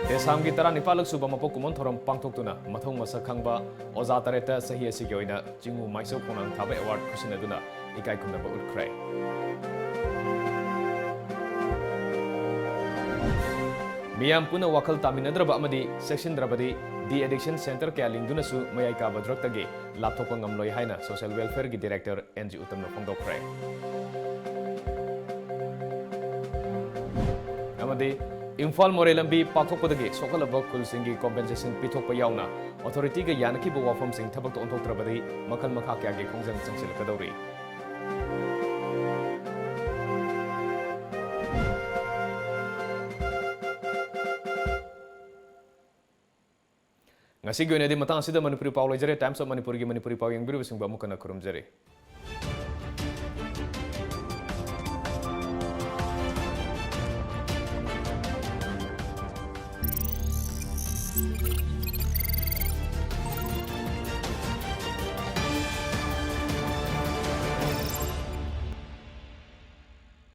ꯗꯦꯁꯥꯝꯒꯤ ꯇꯔꯥꯅꯤꯄꯥꯜꯂꯛ ꯁꯨꯕ ꯃꯄꯣꯛ ꯀꯨꯝꯑꯣꯟ ꯊꯧꯔꯝ ꯄꯥꯡꯊꯣꯛꯇꯨꯅ ꯃꯊꯧ ꯃꯁꯛ ꯈꯪꯕ ꯑꯣꯖꯥ ꯇꯔꯦꯠꯇ ꯆꯍꯤ ꯑꯁꯤꯒꯤ ꯑꯣꯏꯅ ꯆꯤꯡꯉꯨ ꯃꯥꯏꯆꯧ ꯈꯣꯡꯅꯥꯡ ꯊꯥꯕ award ꯈꯨꯠꯁꯤꯟꯅꯗꯨꯅ ꯏꯀꯥꯏ ꯈꯨꯝꯅꯕ ꯎꯠꯈ꯭ꯔꯦ꯫ ꯃꯤꯌꯥꯝ ꯄꯨꯟꯅ ꯋꯥꯈꯜ ꯇꯥꯃꯤꯟꯅꯗ꯭ꯔꯕ ꯑꯃꯗꯤ ꯆꯦꯛꯁꯤꯟꯗ꯭ꯔꯕꯗꯤ de-addiction centre ꯀꯌꯥ ꯂꯤꯡꯗꯨꯅꯁꯨ ꯃꯌꯥꯏ ꯀꯥꯕ drugꯇꯒꯤ ꯂꯥꯞꯊꯣꯛꯄ ꯉꯝꯂꯣꯏ ꯍꯥꯏꯅ social welfareꯒꯤ director ꯑꯦꯟ ꯖꯤ ꯎꯇꯝꯅ ꯐꯣꯡꯗꯣꯛꯈ꯭ꯔꯦ꯫ ꯑꯃꯗꯤ ꯏꯝꯐꯥꯜ ꯃꯣꯔꯦ ꯂꯝꯕꯤ ꯄꯥꯛꯊꯣꯛꯄꯗꯒꯤ ꯁꯣꯛꯍꯜꯂꯕ ꯈꯨꯜꯁꯤꯡꯒꯤ compensation ꯄꯤꯊꯣꯛꯄ ꯌꯥꯎꯅ authorityꯒ ꯌꯥꯅꯈꯤꯕ ꯋꯥꯐꯝꯁꯤꯡ ꯊꯕꯛꯇ ꯑꯣꯟꯊꯣꯛꯇ꯭ꯔꯕꯗꯤ ꯃꯈꯜ ꯃꯈꯥ ꯀꯌꯥꯒꯤ ꯈꯣꯡꯖꯪ ꯆꯪꯁꯤꯜꯂꯛꯀꯗꯧꯔꯤ꯫ ꯉꯁꯤꯒꯤ ꯑꯣꯏꯅꯗꯤ ꯃꯇꯥꯡ ꯑꯁꯤꯗ ꯃꯅꯤꯄꯨꯔꯤ ꯄꯥꯎ ꯂꯣꯏꯖꯔꯦ꯫ Times of Manipurꯒꯤ ꯃꯅꯤꯄꯨꯔꯤ ꯄꯥꯎ ꯌꯦꯡꯕꯤꯔꯤꯕꯁꯤꯡꯕꯨ ꯑꯃꯨꯛ ꯍꯟꯅ ꯈꯨꯔꯨꯝꯖꯔꯤ꯫